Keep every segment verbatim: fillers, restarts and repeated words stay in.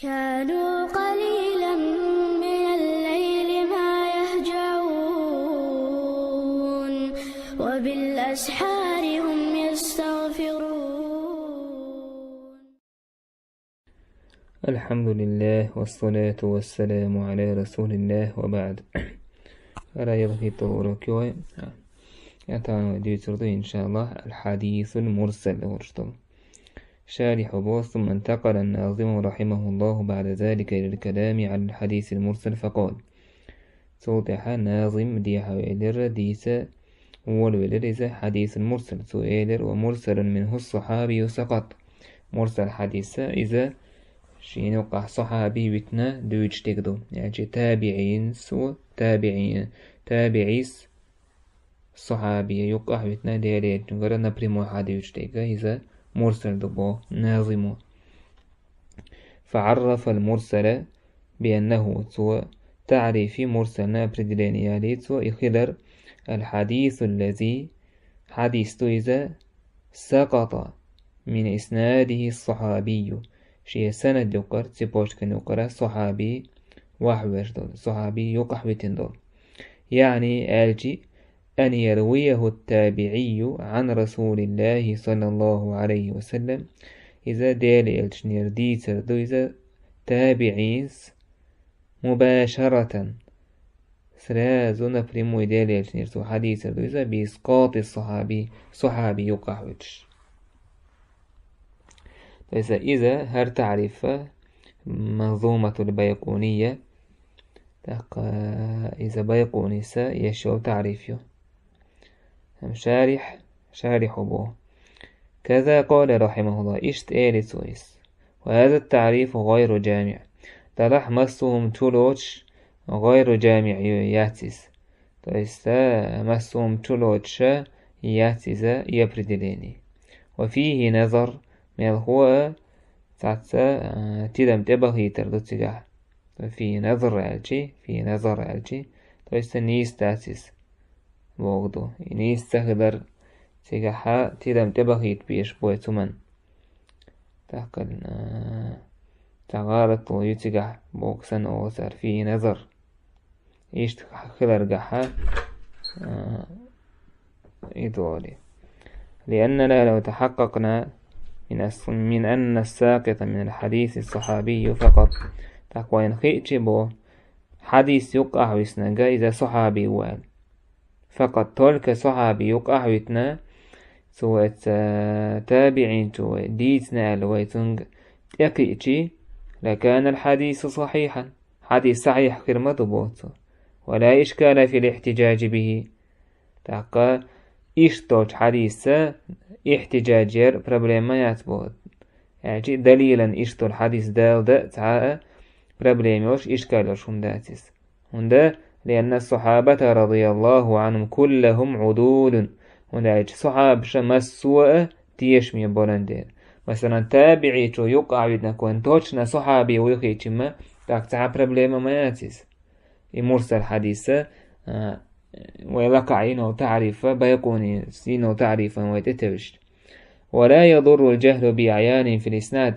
كانوا قليلا من الليل ما يهجعون، وبالأسحار هم يستغفرون. الحمد لله، والصلاة والسلام على رسول الله، وبعد. Райыл хиту урок йой. Ятан дюцурду, иншаллах, الحديث المرسل урштул. شارح بو: ثم انتقل الناظم رحمه الله بعد ذلك إلى الكلام على الحديث المرسل فقال. Цул тӀехьа назим дехьа велира, дийца волавелира иза حديث المرسل. Цо элира: ومرسل منه الصحابي سقط. Мурсал хьадис иза шийна юкъахь сахьаби витина дуьйцуш дерг ду. Яьнчи табиӀинс ву, табиӀин, табиӀис сахьаби юкъахь витина Делан элчангара напрямую хьадуьйцуш дерг, иза мурсал ду бо назимо. فعرف المرسل بأنه, цо таърифи мурсална определение яли цо, и хилар: الحديث الذي, хьадис ду иза, سقط من إسناده الصحابي, шен санад юкъара, цепочкан юкъара сахьаби вахьвеш долу, сахьаби юкъахь витина долу. يعني, аьлчи, أن يرويه التابعي عن رسول الله صلى الله عليه وسلم, иза Делан элчанера дийцар ду иза табиӀинс مباشرة, сразу напрямую Делан элчанера цо хьадийцар ду иза بإسقاط الصحابي, сахьаби юкъахь вуьтуш. То есть иза хӀара таъриф منظومة البيقونية, тӀаккха иза Байкъунис еш йолу таъриф ю. Ам шарихь, шарихь бу. كذا قال رحمه الله, иштта эли цо иза. وهذا التعريف غير جامع. Делахь массо хӀума чулоцуш, غير جامع ю, яц иза. То есть, а, массо хӀума чулоцуша яц иза и определение. وفيه نظر, мелхо а цхьацца, а, тидам тӀебахийтар ду цигахь. فيه نظر аьлчи, فيه نظر аьлчи, то есть нийса дац иза боху ду. И нийса ца хилар цигахьа тидам тӀебахийта безаш бу цу хӀуманна. ТӀаккха, а, цхьа гӀалат ю цигахь боху санна олу цара, فيه نظر. Иштта хиларгахьа, а, и долу. لأننا لو تحققنا من أص-، من أن الساقط من الحديث الصحابي فقط. ТӀаккха вайна хиъчи бо, хьадис юкъахь виснарг иза сахьаби ву аьлла. فقط, только сахьаби юкъахь витина, цо эца табиӀинчо вай дийцина аьлла вай цунга тӀекхиъчи, لكان الحديث صحيحا. Хьадис сахьихь хир ма ду боху цо. ولا إشكال في الاحتجاج به. ТӀаккха иштта долчу хьадисца ихтиджаж яр проблема яц боху. Аьлчи далилан иштта долу хьадис дала дан цхьа а проблема йолуш, ишкал йолуш хӀума дац иза. ХӀунда, لأن الصحابة رضي الله عنهم كلهم عدول. ХӀунда аьлча сахьабаша массо а тешаме болан дела. Масалан, табиӀичо юкъахь витинарг вайн точно сахьаби вуй хиъчи ма, тӀаккха цхьа а проблема ма яц иза. И мурсал хьадиса, а, вай лакхахь йинал таърифа, Байкъуни йинал таърифан вай тӀетевжича. ولا يضر الجهل بأعيان في الإسناد.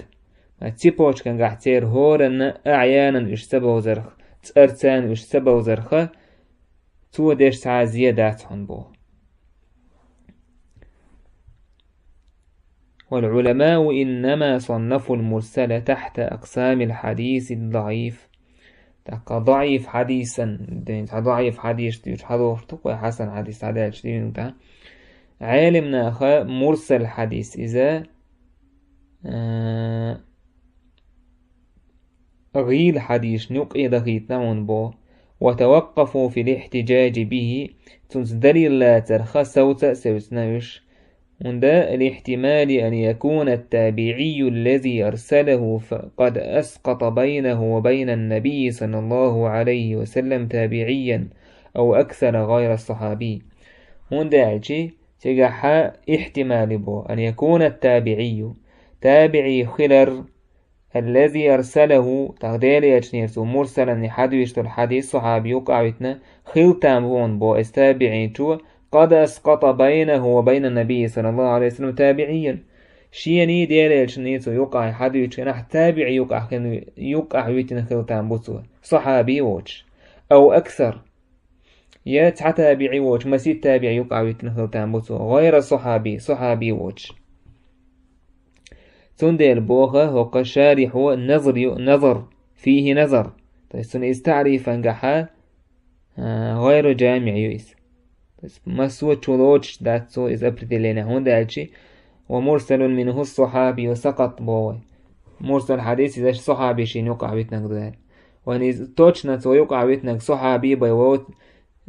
Ма цепочкангахь церан хӀоранна аӀянан уьш ца бовзарх, цӀарцарна уьш ца бовзарха, цо деш цхьа а зе дац хьуна боху. والعلماء إنما صنفوا المرسل تحت أقسام الحديث الضعيف. ТӀаккха даӀиф хьадисан, ден цхьа даӀиф хьадис дуьйцу хьадохуш ду, кхой хьасан хьадис хьадаьлча дийна тӀа. Ӏелимнаха мурсал хьадис иза, а, гӀийла хьадисашна юкъе дахийтина хьуна боху. وتوقفوا في الاحتجاج به, цунца далил лацарха совца а севцина уьш. ХӀунда, لاحتمال أن يكون التابعي الذي أرسله ف-، قد أسقط بينه وبين النبي صلى الله عليه وسلم تابعيا أو أكثر غير الصحابي. ХӀунда аьлчи, цигахьа ихтимали бо, أن يكون التابعي, табиӀи хилар, الذي أرسله, тӀаккха Делан элчанера цо мурсалан хьадуьйцуш долу хьадис сахьаби юкъахь витина, хила там ву хьуна боху эца табиӀинчо, قد أسقط بينه وبين النبي صلى الله عليه وسلم تابعيا. Шений Делан элчаний цо юкъахь хьадуьйчу хенахь табиӀи юкъахь хин, юкъахь витина хила там бу цо, сахьаби воцуш. Ау аксар. Я цхьа табиӀи воцуш, масийтта табиӀи юкъахь витина хила там бу цо, гӀайра сахьаби, сахьаби воцуш. Цундела боху хӀокху шарихьо назар ю, назар, фийхи назар. То есть цуьнан иза таърифангахьа, а, гӀайру жамиӀ ю иза. То есть массо а чу лоцуш дац цо иза определение, хӀунда аьлча: «Ва мурсалун минху сахьабию сакъат», боху вай. Мурсал хьадис иза сахьаби шена юкъахь витинарг ду аьлла. Вайн иза точно цо юкъахь витинарг сахьаби бай ву,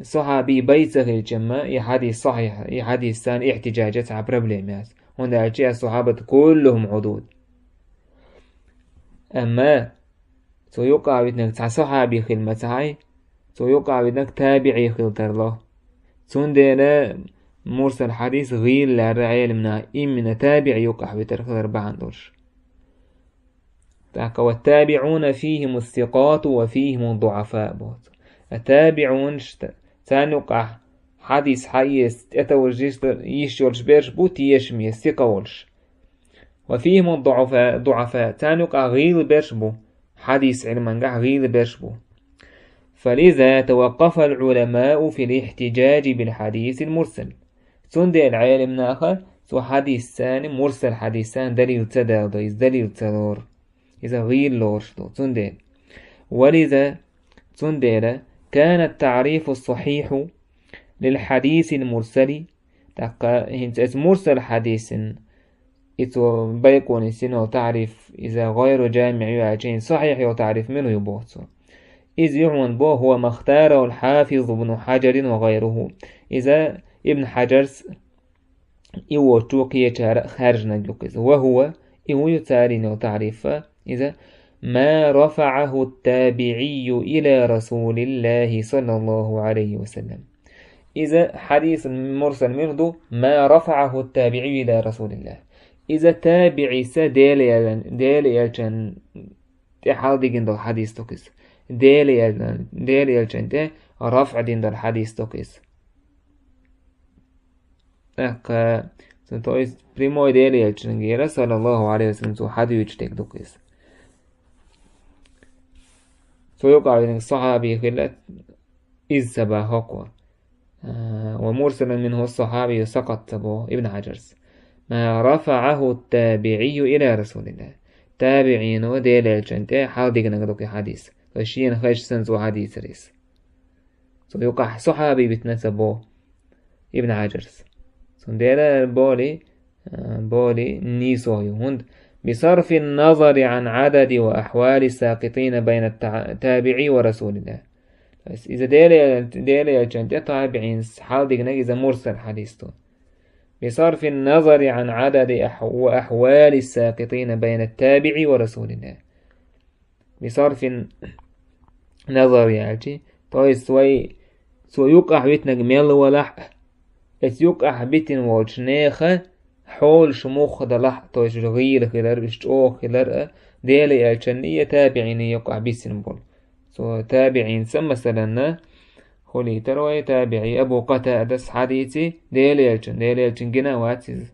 сахьаби бай ца хилча-м, и хьадис сахьихь, и хьадисца царна ихтиджаджа цхьа проблема яц. ХӀунда аьлча ас-сахьабату куллухум хьудуд. Амма цо юкъахь витинарг цхьа сахьаби хила ма ца хьай, цо юкъахь витинарг табиӀи хила тарло. Цундела мурсал хьадис гӀийла лаьрра Ӏеламнаха именно табиӀи юкъахь витар хилар бахьана долуш. ТӀаккха: «Ва табиӀуна фийхиму сикъату ва фийхиму дуӀафа», боху. А табиӀунаш, царна юкъахь хьадис хьаэца тӀетовжа йиш йолуш берш бу тешаме, сикъа волуш. «Ва фийхиму дуӀафа», дуӀафа, царна юкъахь гӀийла берш бу, хьадис Ӏилмангахь гӀийла берш бу. «Фализа таваккъафал Ӏуламау фил ихтиджаджи бил хьадисил мурсал». Цундела Ӏеламнаха цу хьадисца, мурсал хьадисца далил ца даладо, иза далил ца лору. Иза гӀийла лоруш ду, цундела. «Вализа», цундела, «кана ат-таърифу ас-сахьихьу лил хьадисил мурсали». ТӀаккха хӀинца оцу мурсал хьадисин и цо байкъонан сино таъриф, иза гӀайру жамиӀ ю аьлча, хӀинца сахьихь йолу таъриф мила ю боху цо. Иза ю хьуна боху: «Хьува махтарахул хьафиз ибну Хьаджарин ва гӀайруху». Иза Ибн Хьаджарс, и воцучо кхечара а хаьржинарг ю иза. «Ва хьува», и хӀун ю царийн йолу таъриф, иза: «Ма рафаӀаху ат-табиӀийю ила Расулиллахи саллаллаху Ӏалайхи ва саллам». Иза хьадис мурсал мила ду: «Ма рафаӀаху ат-табиӀийю ила Расулиллах». Иза табиӀис Дела элчан, Дела элчан тӀе хьаладигина долу хьадис ду иза. Дела элчан, Дела элчан тӀе рафӀ дина долу хьадис ду иза. ТӀаккха, то есть, прямой Дела элчанна гера, саллаллаху Ӏалайхи ва саллам, цо хьадуьйцуш дерг ду иза. Цо юкъахь винарг сахьаби хилла, иза ца боху хӀокхо. А, «ва мурсалун минху ас-сахьабию сакъат» ца боху Ибн Хьаджарс. «Ма рафаӀаху ат-табиӀийю ила Расулиллах». ТабиӀино Дела элчан тӀе хьаладигнарг ду и хьадис. То есть шена хезча санна цо хьадийцира иза. Цо юкъахь сахьаби витина ца боху Ибн Хьаджарс. Цундела боли, а, боли нийсо ю. ХӀунда: «Бисарфин назари Ӏан Ӏадади ва ахьвали сакъитина байна та-, табиӀи ва Расулиллах». То есть иза Дела, Дела элчан тӀе табиӀинс хьаладигнарг иза мурсал хьадис ду. «Бисарфин назари Ӏан Ӏадади ахь-, ва ахьвали сакъитина байна табиӀи ва Расулиллах». «Бисарфин назар» яьлчи, то есть вай цо юкъахь витинарг мел валахь а, эца юкъахь битина волчу нехан хьолаш муха далахь а, то есть уьш гӀийла хилар, уьш чӀогӀа хилар а, Дела элчанний я табиӀиний юкъахь бисина болу. Цо табиӀинца, масаланна, хулийтар вай табиӀи Абу Къатадас хьадийци Дела элчан, Дела элчан гина а вац иза.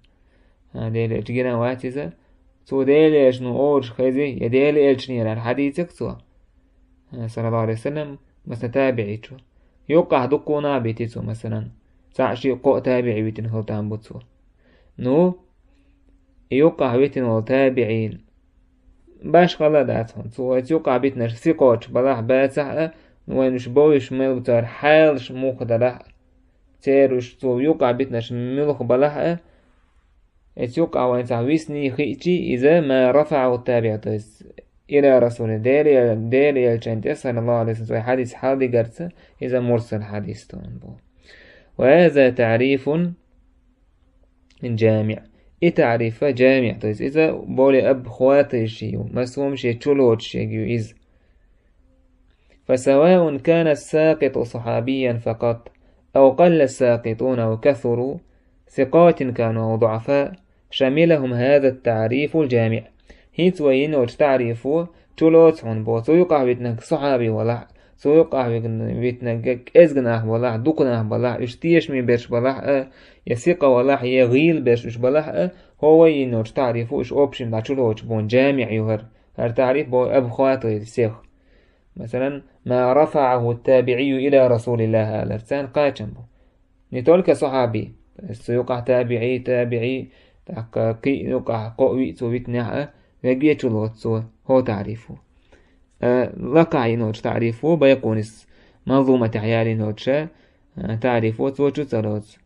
А, Дела элчан гина а вац иза. Цо Дела элчано олуш хези, я Дела элчанера аьлла хьадийцира цо, а, саллаллаху Ӏалайхи ва саллам, масала, табиӀичо. Юкъахь дуккха нах бити цо, масалан, цхьаъ, шиъ, кхоъ табиӀи витина хила там бу цо. Ну, и юкъахь витина волу табиӀин башхалла а дац хьуна. Цо оцу юкъахь битинарш сикъоташ балахь а, бацахь а, ну, вайна уьш бовзуш мел бу цара хьалаш муха далахь а, церан уьш цо юкъахь битинарш муьлха балахь а, эца юкъахь вайн цхьа висний хиъчи, иза «ма рафаӀаху ат-табиӀ», то есть «ила Расули», Дела, Дела элчан тӀе, саллаллаху Ӏалайхи ва саллам, цо хьадис хьаладигарца, иза мурсал хьадис ду боху. «Ва хаза таърифун жамиӀ». И таъриф жамиӀ, то есть иза более обхватывающий ю, массо а хӀума шен чу лоцуш ерг ю иза. «Фасаваун кана ас-сакъиту сахьабиян факъат, ау къалла ас-сакъитуна ау касуру, сикъатин кану ау дуӀафа, шамилахум хаза ат-таърифул жамиӀ». ХӀинца вай йина йолчу таърифо чу лоцу хьуна боху, цо юкъахь витинарг сахьаби валахь а, цо юкъахь витинарг кӀезга нах балахь а, дукха нах балахь а, уьш тешаме берш балахь а, я сикъа валахь а, я гӀийла берш уьш балахь а, ХӀо вай йина йолчу таӀрифо, уьш общем дӀа чулоцуш боху джамиъ ю хӀара. ХӀара таӀриф боху обхватывает всех. Масалан, ما رفعه التابعي إلى رسول الله алар, царна кхачам бу. Не только сахьаби, цу юкъахь табиӀи, табиӀи, тӀаккха кхин а юкъахь кхо а виъ цо витинехь а, вегге чулоцу цо хӀо таӀрифо. Э, лакхахь йина йолчу таӀрифо, Байкъунис манзуматехь ялийна йолчу, э, таӀрифо цо чу ца лоцу.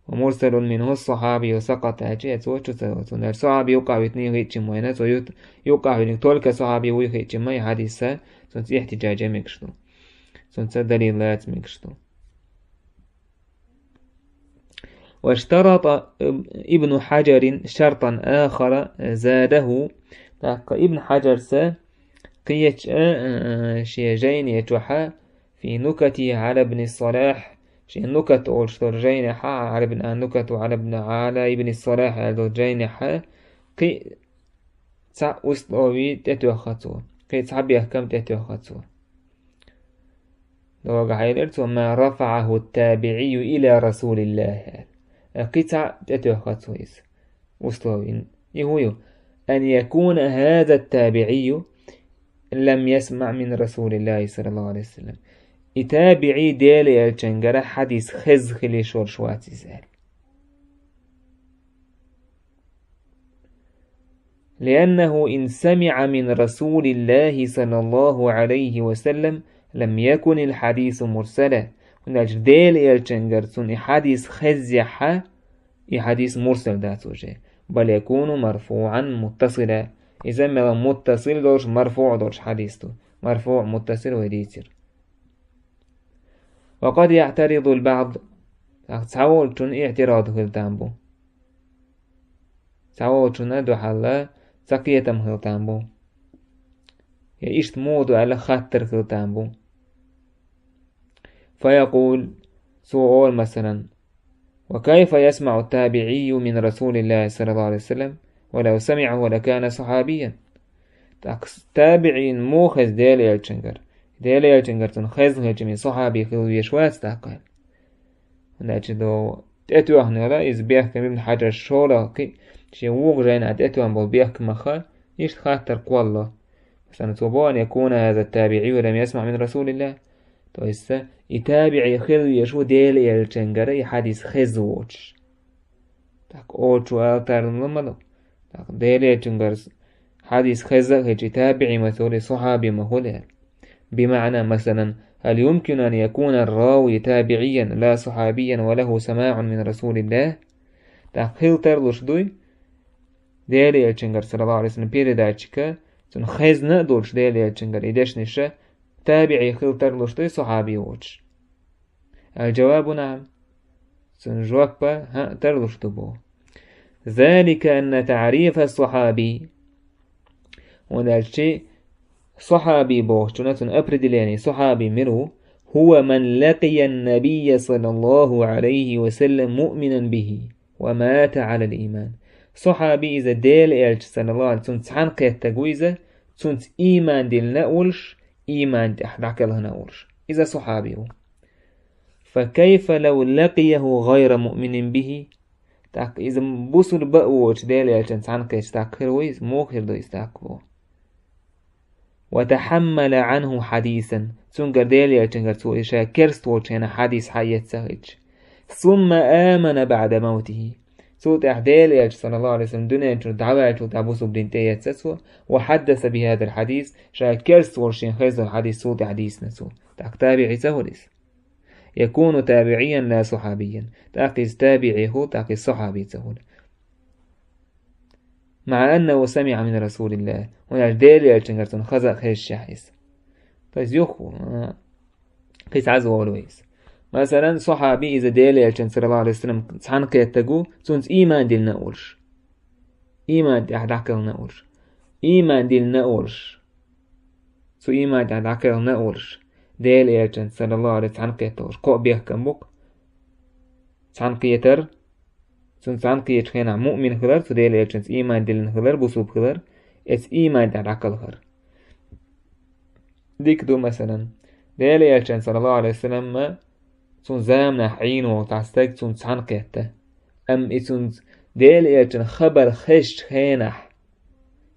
ومرسل منه الصحابي سقط аьлча, цо чу ца лоцу. ХӀунда аьлча сахьаби юкъахь витина хиъча ма вина, цо ю-, юкъахь винарг только сахьаби вуй хиъча ма, и хьадиса цунца ихтиджаж ян мегаш ду. Цунца далил лаца мегаш ду. واشترط ابن حجر شرطا آخر زاده. ТӀаккха Ибн Хьаджарса кхечу, а, а, шен жайне чохь, في نكته على ابن الصلاح, шен Нукат олуш долу жайнехь, على ابن، النكت على ابن، على ابن الصلاح аьлла долу жайнехь, кхин цхьа услови тӀетоьхна цо, кхин цхьа бехкам тӀетоьхна цо. Догахь элира цо: ما رفعه التابعي إلى رسول الله. Кхин цхьа тӀетоьхна цо иза. Условин. И хӀун ю? أن يكون هذا التابعي لم يسمع من رسول الله صلى الله عليه وسلم. И табиӀи Делан элчангара хьадис хезна хила йиш йолуш вац иза аьлла. لأنه إن سمع من رسول الله صلى الله عليه وسلم لم يكن الحديث مرسلا. ХӀунда аьлча Делан элчангара цунна и хьадис хезъяхь, и хьадис мурсал дац уже. بل يكون مرفوعا متصلا. Иза мела муттасил долуш, марфуъ долуш хьадис ду. Марфуъ, муттасил вай дийцира. وقد يعترض البعض. Цхьаволчунна иътирад хила там бу. Цхьаволчунна дуьхьал цакхетам хила там бу. Я иштта муха ду аьлла хаттар хила там бу. فيقول, цо олу, масалан: وكيف يسمع التابعي من رسول الله صلى الله عليه وسلم ولو سمعه لكان صحابيا؟ ТӀаккха табиӀин муха хеза Делан элчангара? Делан элчангара цунна хезна хилча, и сахьаби хила везаш вац тӀаккха. ХӀунда аьлча до тӀетоьхнера иза бехкам Ибн Хьаджар шолгӀа кхин шен вукху жайнахь тӀетоьхна болу бехкамах, иштта хаттар кхоллало. Масалан, цо боху: أن يكون هذا التابعي لم يسمع من رسول الله. То есть, и табиӀи хила везаш ву Делан элчангара и хьадис хезна воцуш. ТӀаккха оцу ала тарло ма ду. ТӀаккха Делан элчангара хьадис хезна а хилча, и табиӀи ма хуьлу, и сахьаби ма хуьлу аьлла. بمعنى, масалан: هل يمكن أن يكون الراوي تابعيا لا صحابيا وله سماع من رسول الله؟ ТӀаккха хила тарлуш дуй Делан элчангара, саллаллаху Ӏалайхи ва саллам, передатчика, цунна хезна а долуш Делан элчангара и дешнаш, табиӀи хила тарлуш дуй сахьаби воцуш? الجواب نعم. Цуьнан жоп: хӀаъ, тарлуш ду боху. ذلك أن تعريف الصحابي. ХӀунда аьлча сахьаби бохучунна цуьнан определение, сахьаби мила ву: هو من لقي النبي صلى الله عليه وسلم مؤمنا به ومات على الإيمان. Сахьаби иза Делан элча, саллаллаху Ӏалайхи ва саллам, цунца цхьаьна кхеттаг ву иза, цунца ийман диллина а волуш, ийман тӀехь дӀакхелхина а волуш. Иза сахьаби ву. فكيف لو لقيه غير مؤمن به؟ ТӀаккха иза бусулба а воцуш Делан элчанца цхьаьна кхетча, тӀаккха хир ву иза, муха хир ду иза тӀаккха боху? وتحمل عنه حديثا. Цуьнгара, Делан элчангара, цо и ша керста волчу хенахь хьадис схьаэцна хилча. ثم آمن بعد موته. Цул тӀаьхьа Делан элча, саллаллаху Ӏалайхи ва саллам, дуьнен чуьра дӀаваьллачул тӀаьхьа бусулба дин тӀеэцна цо, وحدث بهذا الحديث, ша керста волчу шена хезна долу хьадис цул тӀаьхьа дийцина цо. ТӀаккха табиӀи ца хуьлу иза? يكون تابعيا لا صحابيا. ТӀаккха иза табиӀи хуьлу, тӀаккха иза сахьаби ца хуьлу. مع أنه سمع من رسول الله. ХӀунда аьлча Делан элчангара цунна хаза а хезчехь иза. То есть юха, а, кхин цхьа а волу иза. Масалан, сахьаби иза Делан элчанца, саллаллаху Ӏалайхи ва саллам, цхьаьна кхеттаг ву, цунца ийман диллина а волуш. Ийман тӀехь дӀакхелхина а волуш. Ийман диллина а волуш. Цу ийман тӀехь дӀакхелхина а волуш. Делан элчанца, саллаллаху Ӏалайхи ва саллам, цхьаьна кхетта а волуш. Кхо бехкам бу-кх. Цхьаьна кхетар, цунна цхьаьна кхечу хенахь муъмин хилар, цу Делан элчанца ийман диллина хилар, бусулба хилар, эца ийман тӀехь дӀакхалхар. Дика ду, масалан, Делан элчанца, саллаллаху Ӏалайхи ва саллам, цунна заманахь Ӏийна волу цхьа стаг цунца цхьаьна кхетта. Амма и цунца Дела элчан хабар хезча хенахь,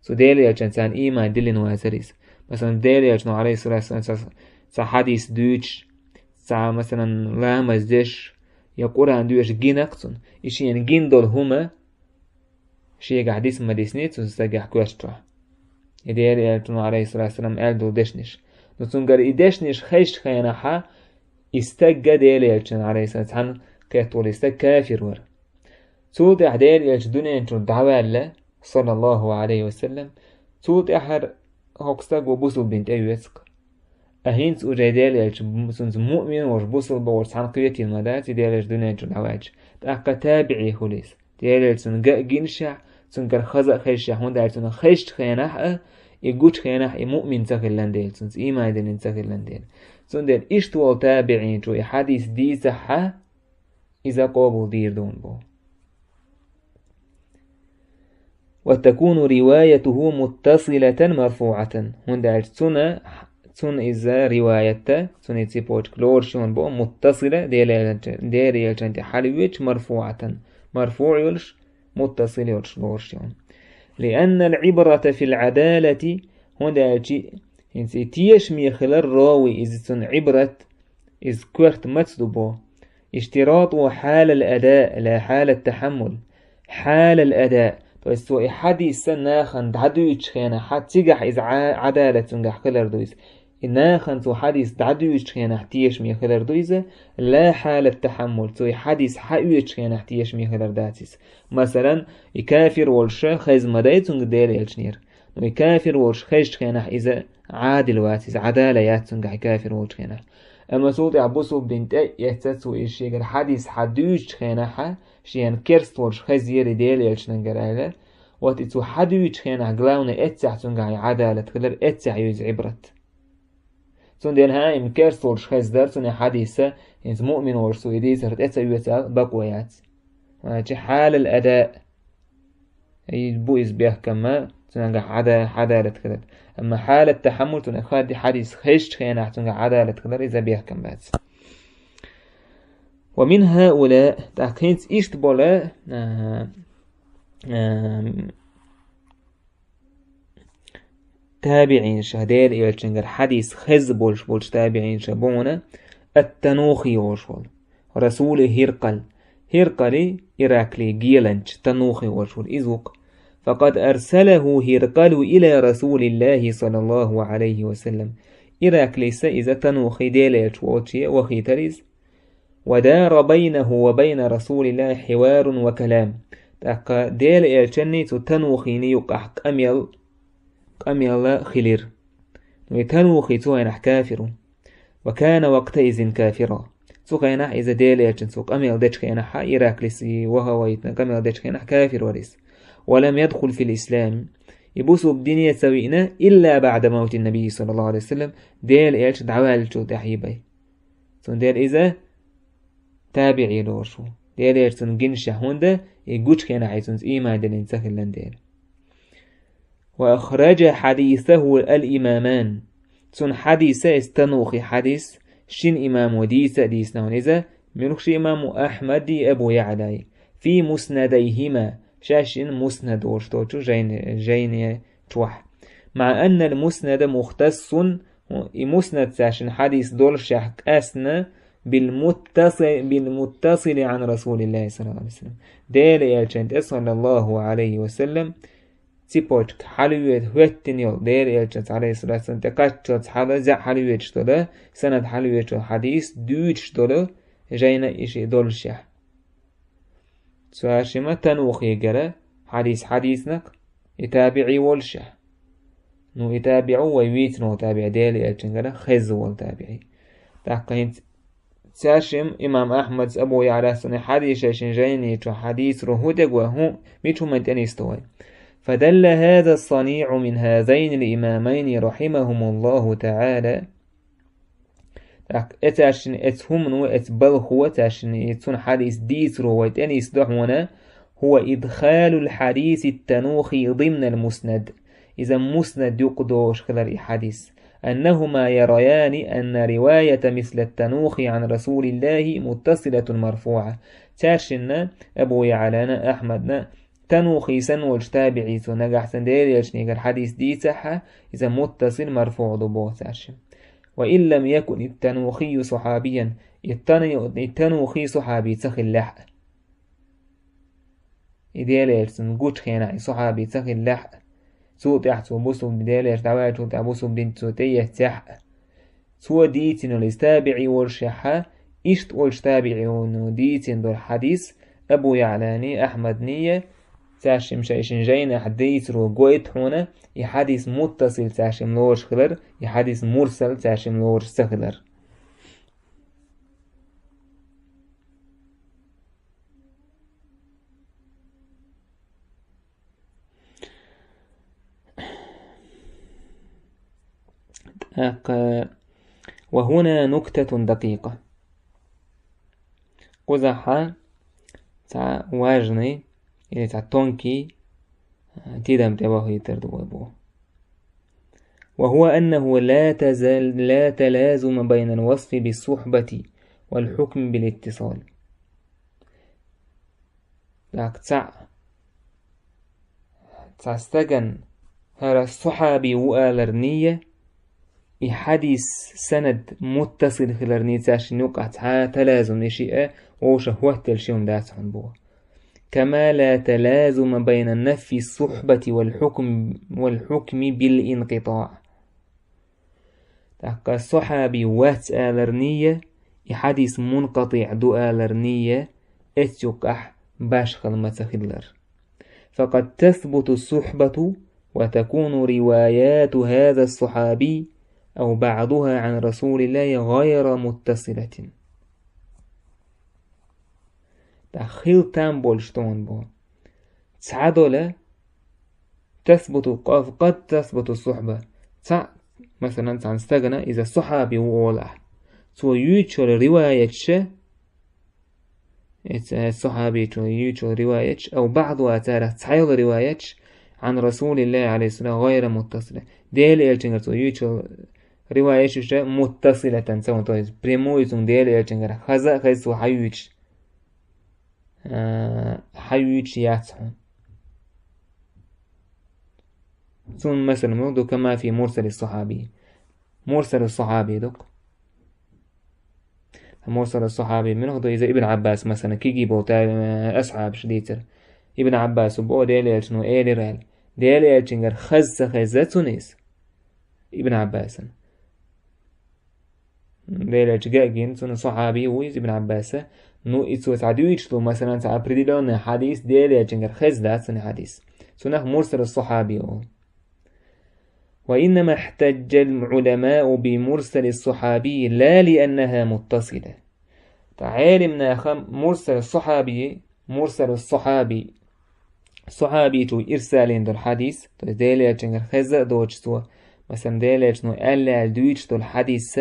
цу Дела элчан царна ийман диллина вацара иза. Масалан, Дела элчано, алейхиссалату вассалам, цхьа, цхьа хьадис дуьйцуш, цхьа, масалан, ламаз деш, я Къуръан доьшуш гинакх цунна, и шена гина долу хӀума шегахь диса ма дисний цу стагехь коьртачохь. И Дела элчано, алейхиссалату вассалам, аьлла долу дешнаш. Ну, цуьнгара и дешнаш хезча хенахьа, и стагга Дела элчан, алейхиссалату, цхьаьна кхетта волу и стаг кафир вара. Цул тӀаьхьа Дела элча дуьнен чуьра дӀаваьлла, саллаллаху алейхи ва саллам, цул тӀаьхьара хӀокху стаг ву бусулба дин тӀе вецкъа. А хӀинца уже Дела элча, цунца муъмин волуш, бусулба волуш цхьаьна кхетийна ма дац и Дела элча дуьнен чуьра дӀаваьлча. ТӀаккха табиӀи хуьлу иза. Дела элча цунна ган а гинчахь, цуьнгара хаза а хезчахь, хӀунда аьлча цунна хезча хенахь а, и гучу хенахь и муъмин ца хиллан дела, цунца ийман диллина ца хиллан дела. Цундела иштта волу табиӀин чу и хьадис дийцахьа, иза къобал дийр дуна боху. وتكون روايته متصلة مرفوعة. ХӀунда аьлча цуьнан, цуьнан иза риваят, цуьнан и цепочка лоруш ю боху, متصلة, Дела элчан, Дела элчан тӀе хьалавоьдуш, مرفوعة, مرفوع йолуш, متصل йолуш лоруш ю. لأن العبرة في العدالة, хӀунда аьлча хӀинца и тешаме хилар, рави, иза цуьнан Ӏибрат, иза коьрта маца ду боху. اشتراطه حال الأداء لا حال التحمل. حال الأداء. То есть цо и хьадис нахана дӀадуьйцучу хенахь, цигахь иза Ӏа-, Ӏадалат цуьнгахь хилар ду иза. И нахана цо хьадис дӀадуьйцучу хенахь тешаме хилар ду иза, لا حال التحمل. Цо и хьадис хьаоьцучу хенахь тешаме хилар дац иза. Масалан, и кафир волуш хеза ма дай цуьнга Дела элчанера. Ну, и кафир волуш хезчу хенахь иза Ӏадил вац, иза Ӏадала яц цуьнгахь и кафир волчу хенахь. Амма цул тӀаьхьа бусулба дин тӀе а эцна цо иза шегара хьадис хьадуьйцучу хенахь, шена керста волуш хеза ера и Дела элчанера аьлла, вот и цо хьадуьйцучу хенахь, главное, эццехь цуьнгахь и Ӏадалат хилар, эццехь ю иза Ӏибрат. Цундела хӀаъ, и керста волуш хеза дара цуьнан хьадис, хӀинца муъмин волуш цо и дийцар тӀе ца оьцу аьлла бакъо яц. Хьаьжча, حال الأداء. И бу иза бехкамма, цуьнгахь Ӏада-, Ӏадалат хилар. Амма حال التحمل, цуьнан хадди хьадис хезчу хенахь цуьнгахь Ӏадалат хилар, иза бехкам бац. ومن هؤلاء, тӀаккха хӀинца иштта бола, а, а, табиӀинаш, Дела элчангара хьадис хеза болуш болчу табиӀинаш бу хьуна, ат-Танухи волуш волу. Расули Хиркъал. Хиркъали Иракли геланча Танухи волуш волу иза ву-кх. فقد أرسله هرقل إلى رسول الله صلى الله عليه وسلم. Ираклиса иза Танухи Дела элча волче вахийтара иза. ودار بينه وبين رسول الله حوار وكلام. ТӀаккха Дела элчанний цу Танухиний юкъахь къамел, къамел хилира. Ну, и Танухи цу хенахь кафир ву. وكان وقتئذ كافرا. Цу хенахь иза Дела элчанца цу къамел дечу хенахь, Ираклиси ваха вайтина къамел дечу хенахь кафир вара иза. ولم يدخل في الإسلام. И бусулба дине ца виъна, إلا بعد موت النبي صلى الله عليه وسلم, Дела элча дӀаваьллачул тӀаьхьа бен. Цундела иза табиӀи лоруш ву. Дела элча цунна гинчахь, хӀунда и гучу хенахь и цуьнца ийман диллина ца хиллан дела. وأخرج حديثه الإمامان. Цуьнан хьадиса, иза Танухи хьадис, шина имамо дийца а дийцина хьуна иза, муьлхачу имамо, Ахьмади, Абу Яълаи. في مسنديهما, шаьш шина муснад волуш долчу жайне-, жайне чохь. مع أن المسند مختص, и муснад цаьршинна хьадис доллушехь къаьстина, بالمتص-, بالمتصل عن رسول الله صلى الله عليه وسلم. Дела элчан тӀе, саллаллаху алейхи ва саллам, цепочка хьалаве-, хӀоьттина йолу, Дела элчанца, алейхиссалату вассалам, тӀе кхаччалц хьала, зӀе хьалавоьдуш долу, санад хьалавоьдуш долу хьадис дуьйцуш долу жайна и шиъ доллушехь. Цаьршимма Танухигара хьадис хьадийцина-кх, и табиӀи воллушехь. Ну, и табиӀу вай вийцина волу табиӀи, Дела элчангара хезна волу табиӀи. ТӀаккха хӀинца цаьршимма имам Ахьмадс, Абу Яълас цуьнан хьадис шайшинна жайни чу хьадийцаро хӀун дегва, хӀун, мича хӀуманна тӀе нисдо вай? فدل هذا الصنيع من هذين الإمامين رحمهم الله تعالى. ТӀаккха эцаьршинна, эца хӀумано, эца балхо цаьршинна, и цуьнан хьадис дийцаро вай тӀе нисдо хьуна, هو إدخال الحديث التنوخي ضمن المسند. Иза муснад юкъа дохуш хилар и хьадис. أنهما يريان أن رواية مثل التنوخي عن رسول الله متصلة مرفوعة. Цаьршинна, Абу Яълана, Ахьмадна, Танухи санна волчу табиӀийцо нагахь санна Делан элчанегара хьадис дийцахь, иза муттасил марфуӀ ду боху цаьршимма. وإن لم يكن التنوخي صحابيا, и Тан-, и Танухи сахьаби ца хиллехь а. И Делан элчанна гучу хенахь и сахьаби ца хиллехь а, цул тӀаьхьа цо бусулба дин, Делан элча дӀаваьллачул тӀаьхьа бусулба динца цо тӀеэцнехь а, цо дийцина йолу иза табиӀи волушехь а, иштта волчу табиӀино дийцина долу хьадис Абу Яълани, Ахьмадни, цаьршимма шайшинна жайнахь дийцаро гойту хьуна, и хьадис муттасил цаьршимма лоруш хилар, и хьадис мурсал цаьршимма лоруш ца хилар. ТӀаккха, وهنا نكتة دقيقة. Кхузахь цхьа важный или цхьа тонкий, а, тидам тӀе вахийтар ду вай боху. وهو أنه لا تزال-، لا تلازم بين الوصف بالصحبة والحكم بالاتصال. ТӀаккха цхьаъ, цхьа стагана хӀара сахьаби ву аларний, и хьадис санад муттасил хиларний цаьршинна юкъахь цхьа а талазум, и шиъ а вовшах хӀоттаелла ши хӀума дац хьуна боху. كما لا تلازم بين نفي الصحبة والحكم، والحكم بالانقطاع. ТӀаккха сахьаби вац аларний, и хьадис мункъатиӀ ду аларний, эцу юкъахь башхалла ма ца хиллар. فقد تثبت الصحبة وتكون روايات هذا الصحابي أو بعضها عن رسول الله غير متصلة. ТӀаккха хила там болуш тахана боху. Цхьа долу, تثبت، قد تثبت الصحبة. Цхьаъ, масалан, цхьана стагана иза сахьаби ву олу ахь. Цо юьйцуш йолу риваяташ, эца сахьабичо юьйцуш йолу риваяташ, أو بعضها, царах цхьа йолу риваяташ, عن رسول الله عليه الصلاة والسلام غير متصلة. Делан элчангара цо юьйцуш йолу риваяташ уьш متصلة ца хуьлу, то есть прямой цуьнга Делан элчангара хаза а хеза цо хьаюьйцуш, а, хьаюьйцуш яц хьуна. Цунна масала муха ду, كما في مرسل الصحابي. Мурсалу сахьаби ду-кх. Мурсалу сахьаби муьлха ду? Иза Ибн Ӏаббас, масала, кегий болу та-, асхьабаш дийцира. Ибн Ӏаббасо боху, Делан элчано элира аьлла. Делан элчангара хаза ца хеза цунна иза, Ибн Ӏаббасана. Делан элча гина цунна сахьаби ву иза, Ибн Ӏаббаса. Ну, и цо цхьа дуьйцуш ду, масалан, цхьа определённый хьадис, Делан элчангара хезна дац цунна хьадис. Цунах мурсалу сахьаби олу. وإنما احتج العلماء بمرسل الصحابي لا لأنها متصلة. Ткъа Ӏелим наха мурсалу сахьаби, мурсалу сахьаби, сахьабичо ирсалийна долу хьадис, то есть Делан элчангара хеза а доцуш цо, масалан, Делан элчано аьлла аьлла дуьйцуш долу хьадис,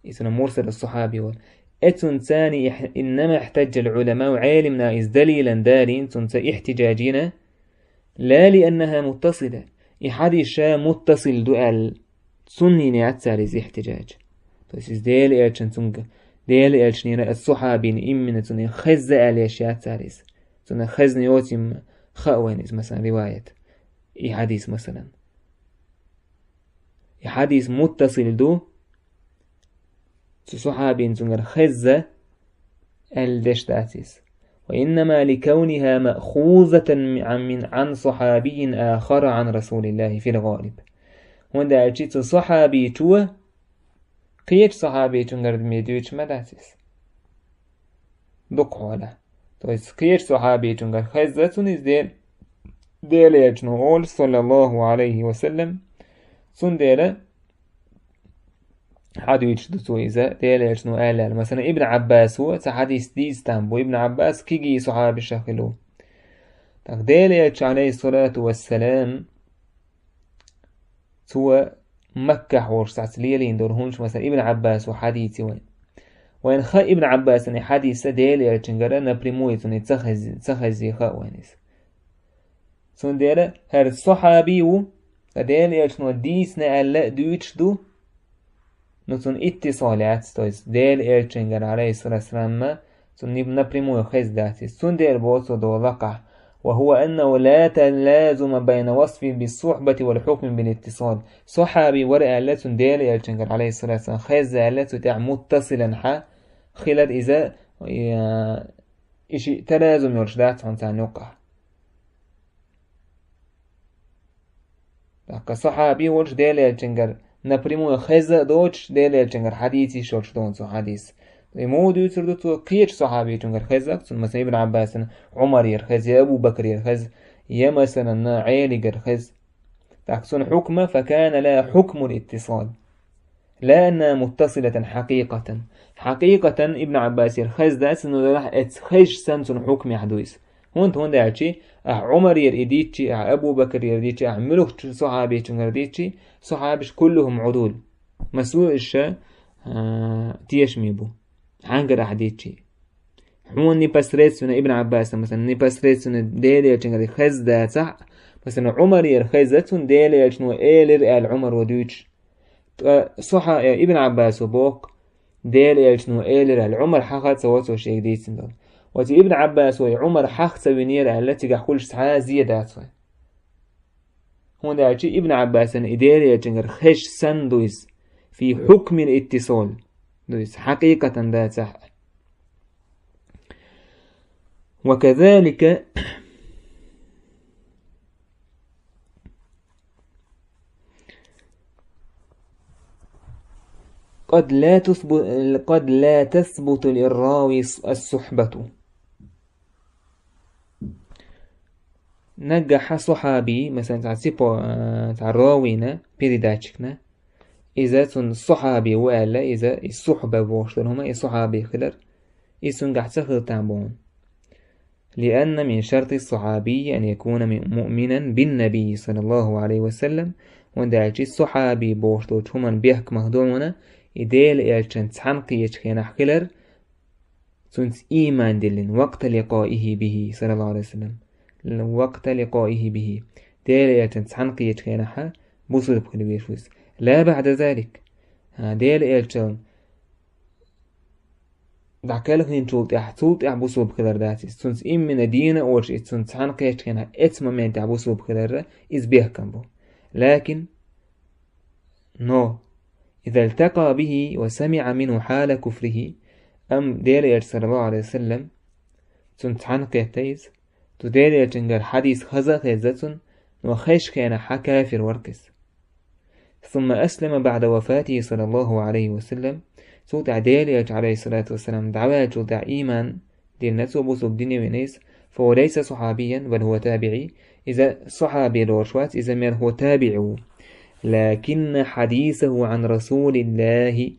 и цунах мурсалу сахьаби олу. Эцунца царна, إنما احتج العلماء, Ӏелим наха иза далилан далийна, цунца ихьтиджаж йина, لا لأنها متصلة, и хьадис ша муттасил ду аьлла, цунна йина яц цара иза ихьтиджаж. То есть иза Делан элчан цунга, Делан элчанера ас-сахьабина иммина цунна хеза аьлла еш яц цара иза. Цунна хезна йоцийла хаа вайна иза, масалан, риваят. И хьадис, масалан. И хьадис муттасил ду, цу сахьабина цуьнгара хезна аьлла деш дац иза. وإنما لكونها مأخوذة من، من، عن صحابي آخر عن رسول الله في الغالب. ХӀунда аьлча цу сахьабичо кхечу сахьабичуьнгара ме дуьйцуш ма дац иза. Дукха хьолахь. То есть кхечу сахьабичуьнгара хезна цунна иза Дел-, Делан элчано олуш, саллаллаху алейхи ва саллям. Цундела хьадуьйцуш ду цо иза, Делан элчано аьлла аьлла. Масалан, Ибн Ӏаббасо цхьа хьадис дийца там бу, Ибн Ӏаббас кегий сахьабашах хилла ву. ТӀаккха Делан элча, алейхиссалату вассалам, цо Маккахь волуш сахьтца лелийна долу хӀуманаш, масалан, Ибн Ӏаббасо хьадийци вайн. Вайн ха Ибн Ӏаббасана и хьадис Делан элчангара напрямую цунна ца хези-, ца хезий хаа вайн иза. Цундела хӀара сахьаби ву, Ткъа Делан Элчано дийцина аьлла а дуьйцуш ду, ну, цунна иттисал яц, то есть Делан Элчангара, алейхиссалату вассалам, цунна ни-, напрямую хеза дац иза. Цундела боху цо догӀу лакхахь: «وهو أنه لا تلازم بين وصفه بالصحبة والحكم بالاتصال». Сахьаби вара аьлла, цунна Делан Элчангара, алейхиссалату вассалам, хеза аьлла, цу тӀехь муттасилан хьа хилар иза, я, и шиъ талазум йолуш дац хьуна царна юккъахь. ТӀаккха сахьаби волуш Делан Элчангара напрямую хеза а доцуш, Делан Элчангара хьадийца йиш йолуш ду цо хьадис. И муха дуьйцур ду цо? Кхечу сахьабичунгара хеза-кх цунна, масала, Ибн Ӏаббасана Ӏумарера хеза, я Абу Бакрера хеза, я, масала, Ӏелигара хеза. ТӀаккха цунна хьукма, فكان لها حكم الاتصال. لا أنها متصلة حقيقة. Хьакъикъатан Ибн Ӏаббасера хеза дац, но делахь эцу хезаш санна цунна хьукмехь ду иза. ХӀунда, хӀунда аьлча, ахь Ӏумарера и дийцчи, ахь Абу Бакрера дийцчи, ахь муьлххачу сахьабичунгара дийцчи, сахьабаш كلهم عدول. Массо а уьш, а, тешаме бу. Хьаьнгара ахь дийцчи. Хьуна непосредственно Ибн Ӏаббаса, масала, непосредственно Делан Элчангара хеза дацахь, масала, Ӏумарера хеза цунна, Делан Элчано элира аьлла Ӏумаро дуьйцуш. Ткъа сахьа-, э, Ибн Ӏаббасо боху, Делан Элчано элира аьлла, Ӏумар хьаха а ца во цо шега дийцина долу. Оцу Ибн Ӏаббасо и Ӏумар хьаха ца винера аьлла, цигахь хуьлуш цхьа а зен дац вайн. ХӀунда аьлча Ибн Ӏаббасана и Делан Элчангара хезаш санна ду иза, في حكم الاتصال ду иза, хьакъикъатан дацахь. وكذلك قد لا تثبت، قد لا تثبت للراوي الصحبة. Наггахь сахьаби, масала, цхьа ципа, а, цхьа равина, передатчикна, иза цунна сахьаби ву аьлла, иза и сухьба бохуш долу хӀума, и сахьаби хилар, иза цуьнгахь ца хила там боху. لأن من شرط الصحابي أن يكون مؤمنا بالنبي صلى الله عليه وسلم. ХӀунда аьлча сахьаби бохуш долчу хӀуманна бехкамах ду хьуна, и Делан Элчанца цхьаьна кхечу хенахь хилар, цуьнца ийман диллина, وقت لقائه به صلى الله عليه وسلم. وقت لقائه به. Делан Элчанца цхьаьна кхечу хенахь бусурба хила везаш ву иза. لا بعد ذلك. А, Делан Элчанна дӀакхелхинчул тӀаьхьа, цул тӀаьхьа бусурба хилар дац иза. Цуьнца иммина дийна а волуш, иза цуьнца цхьаьна кхечу хенахь эцу моментехь бусурба хиларра, иза бехкам бу. لكن Но إذا التقى به وسمع منه حال كفره, амма Делан Элча, саллаллаху Ӏалайхи ва саллам, цунна цхьаьна кхетта иза, цу Делан Элчангара хьадис хаза а хезна цунна, но хезачу хенахь кафир вара иза. ثم أسلم بعد وفاته صلى الله عليه وسلم, цул тӀаьхьа Делан Элча, Ӏалайхиссалату вассалам, дӀаваьллачул тӀаьхьа ийман диллина цо, бусулба дине вина иза, فهو ليس صحابيا بل هو تابعي, иза сахьаби лоруш вац, иза мел хӀу табиӀи ву. لكن حديثه عن رسول الله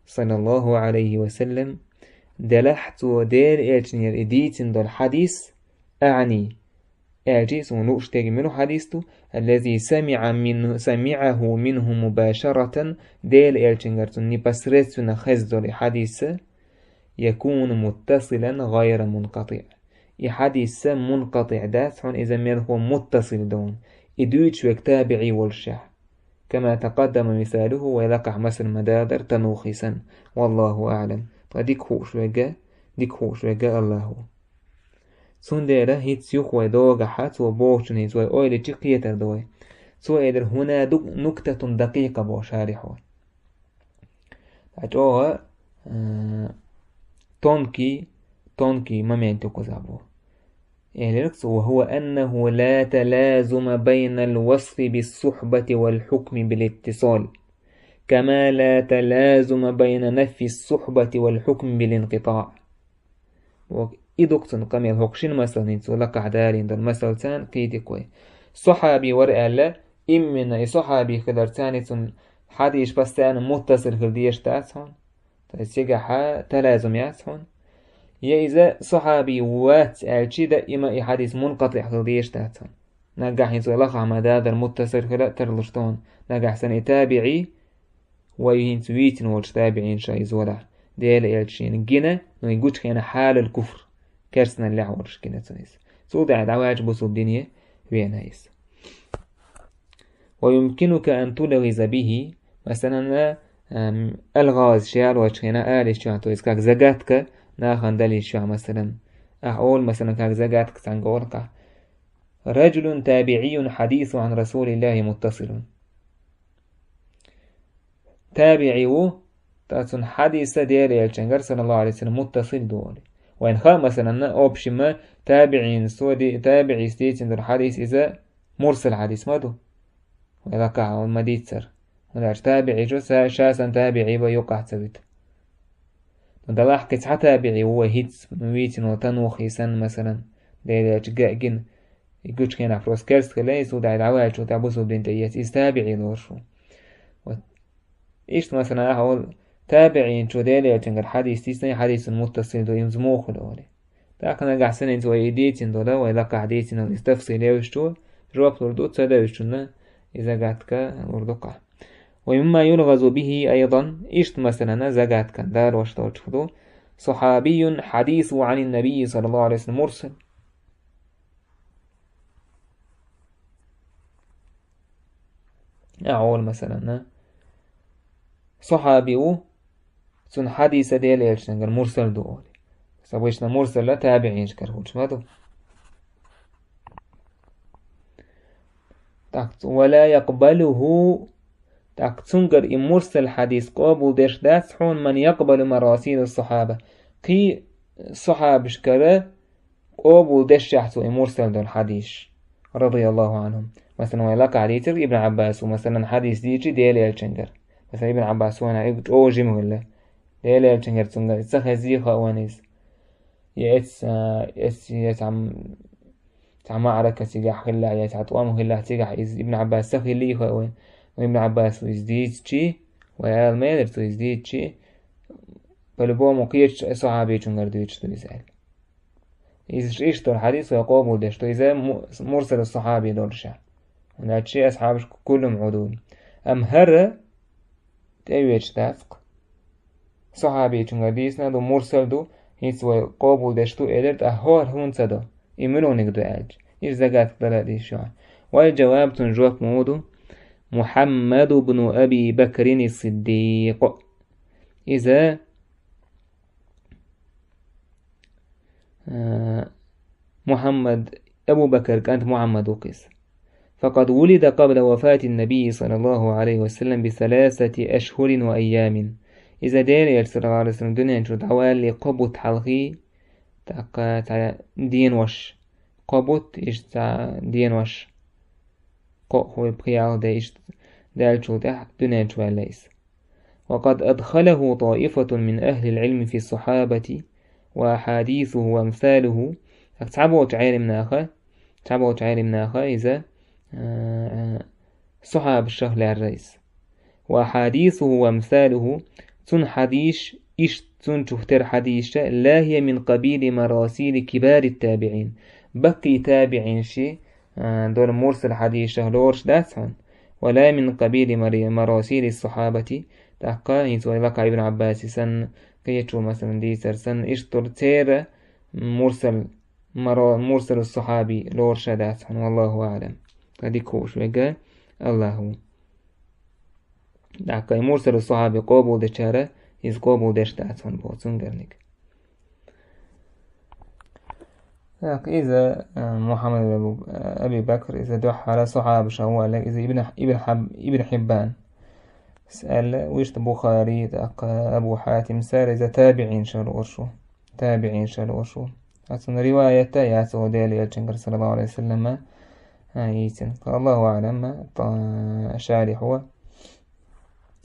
صلى الله عليه وسلم, делахь цо Делан Элчанера и дийцина долу хьадис, أعني, аьлча, суна лууш дерг мила хьадис ду, الذي سمع من، سمعه منه مباشرة, Делан Элчангара цунна непосредственно хезна долу и хьадис, يكون متصلا غير منقطع. И хьадис мункъатиӀ дац хьуна, иза мел хӀу муттасил ду хьуна, и дуьйцуш верг табиӀи волушехь. كما تقدم مثاله, вай лакхахь масал ма-дарра, تنوخيسا. والله أعلم. Ткъа дика хууш верг, дика хууш верг АллахӀ ву. Цундела хӀинца юха вай догахь, цо бохучунна хӀинца вай ойла йича кхетар ду вай. Цо элира: هنا نكتة دقيقة, боху шарихьо. Ткъа чӀогӀа, а, тонкий, тонкий момент ю кхузахь боху. Элира цо: وهو أنه لا تلازم بين الوصف بالصحبة والحكم بالاتصال، كما لا تلازم بين نفي الصحبة والحكم بالانقطاع. Вок, и ду-кх цуьнан къамел, хӀокху шина масална, хӀинца вай лакхахь далийна долу масалца кхетий-кх вай. Сахьаби вара аьлла, иммина и сахьаби хиларца цуьнан хьадис постоянно муттасил хила дезаш дац хьуна. То есть цигахь талазум яц хьуна. Я иза сахьаби вац аьлча, даима и хьадис мункъатиӀ хила дезаш дац хьуна. Наггахь хӀинца вай лакхахь ма-дарра муттасил хила а тарлуш ду хьуна. Наггахь санна и табиӀи, вай хӀинца вийцина волчу табиӀинашна иза валахь, Делан Элчанна гина, но и гучу хенахь хьалал куфр, керстаналлехь волуш гина цунна иза. Цул тӀаьхьа дӀаваьлча бусулба дине веана иза. ويمكنك أن تلغز به, масалан, ам, алгъаз шаьлочхена алиш чуьхь, то есть как загадка, нахана далиш чуьхь, масалан. Ахь олу, масалан, как загадка цхьаьнгга олу кхаъ: رجل تابعي حديثه عن رسول الله متصل. ТабиӀи ву, ткъа цуьнан хьадиса Делан элчангара, саллаллаху Ӏалайхи ва саллам, муттасил ду олий. Вайн хаьа, масалан, общем, табиӀин со ди-, табиӀис дийцина долу хьадис иза мурсал хьадис ма ду. Вай лакхахь ма дийццара. ХӀунда аьлча табиӀи чу ша, ша санна табиӀи бан юкъахь ца вита. Ну, далахь кхин цхьа табиӀи ву вай хӀинца вийцина волу, Танухи санна, масалан, Делан элча гина, и гучу хенахь просто керста хилла, иза цу тӀехь дӀаваьллачул тӀаьхьа бусулба дин тӀе эцна, иза табиӀи лоруш ву. Вот. Иштта, масалан, ахьа олу, табиӀин чу Делан элчангара хьадис дийцина, хьадисун муттасил ду, иза муха хир олий. ТӀаккха нагахь санна хӀинца вай и дийцина долу, вай лакхахь дийцина долу, иза тафсил евзачо, жоп лур ду ца девзачунна, и загадка лур ду кхаъ. ومما يلغز به أيضا, иштта, масалан, загадка далош долчух ду: صحابي حديثه عن النبي صلى الله عليه وسلم مرسل. Ахьа олу, масалан, сахьаби ву, цуьнан хьадиса Делан элчангара мурсал ду олий. Обычно мурсал табиӀинчуьнгара хуьлуш ма ду. Так, ولا يقبله, так, цуьнгара и мурсал хьадис къобалдеш дац хьуна, من يقبل مراسيل الصحابة, кхин сахьабашкара къобалдеш яц цо и мурсал долу хьадисаш, رضي الله عنهم. Масалан, вай лакхахь дийцира Ибн Ӏаббас ву, масалан, хьадис дийцича Делан элчангара. Масалан, Ибн Ӏаббас вайна и чӀогӀа жима хилла. Делан элчангара цуьнгара ца хезий хаьа вайна иза. Я эц-, а, эц-, я цхьа, цхьа маӀрака цигахь хилла, я цхьа тӀом хилла цигахь иза Ибн Ӏаббас ца хиллий хаьа вайна. Но Ибн Ӏаббас ву иза дийцича, вай ала ма элира цо иза дийцича, по-любому кхечу сахьабичуьнгара дуьйцуш ду иза аьлла. Иза иштта долу хьадис вай къобалдеш ду, иза му-, мурсалу сахьаби долуш. ХӀунда аьлча ши асхьабаш куллум Ӏудул. Амма хӀара тӀеоьцуш дац-кх. Сахьабичуьнгара дийцина ду, мурсал ду, хӀинца вай къобалдеш ду элира, тӀаккха хӀара хӀунда ца до? И муьлханиг ду аьлча, иза загадка дала а дийцича. Вай жаваб, цуьнан жоп муха ду: محمد بن أبي بكر الصديق. Иза А, Мухьаммад, Абу Бакар кӀант Мухьаммад ву-кх иза. فقد ولد قبل وفاة النبي صلى الله عليه وسلم بثلاثة أشهر وأيام. Иза Делан элча, саллаллаху Ӏалайхи ва саллам, дуьнен чу дӀавалале кхо бутт хьалхий, тӀаккха цхьа денош, кхо бутт, иштта цхьа денош, кхо а хӀой пхи-ялх де иштта даьллачул тӀаьхьа дуьнен чу ваьлла иза. وقد أدخله طائفة من أهل العلم في الصحابة وأحاديثه وأمثاله. Цхьаболчу Ӏелимнаха, цхьаболчу Ӏелимнаха иза, а, а, сахьабашах лаьрра иза. وأحاديثه وأمثاله, цуьнан хьадисаш, иштта цуьнан чуьра тера хьадисаш, لا هي من قبيل مراسيل كبار التابعين. Баккхий табиӀинаш, а, долу мурсал хьадисашах лоруш дац хьуна. ولا من قبيل مر-، مراسيل الصحابة, тӀаккха хӀинца вай лакхахь Ибн Ӏаббаси санна, кхечо, масалан, дийцар санна, иштта долу церан мурсал, маро-, мурсалу сахьаби лоруш а дац хьуна, والله أعلم. Ткъа дика хууш верг АллахӀ ву. ТӀаккха и мурсалу сахьаби къобалдечара, иза къобалдеш дац хьуна боху цуьнгарниг. Так, иза, а, Мухьаммад ибн Абу-, а, Аби Бакр, иза дуьххьара сахьабашах ву аьлла, иза Ибн, Ибн Хьаб-, Ибн Хьиббан. С-, аьлла, вуьшта Бухари, тӀаккха Абу Хьатим, цара иза табиӀинашах лоруш ву. ТабиӀинашах лоруш ву. Ткъа цуьнан риваят а яц цо Делан элчангара, саллаллаху Ӏалайхи ва саллама, а, йийцина. АллахӀу аӀлам, тӀа-, шарихь ву.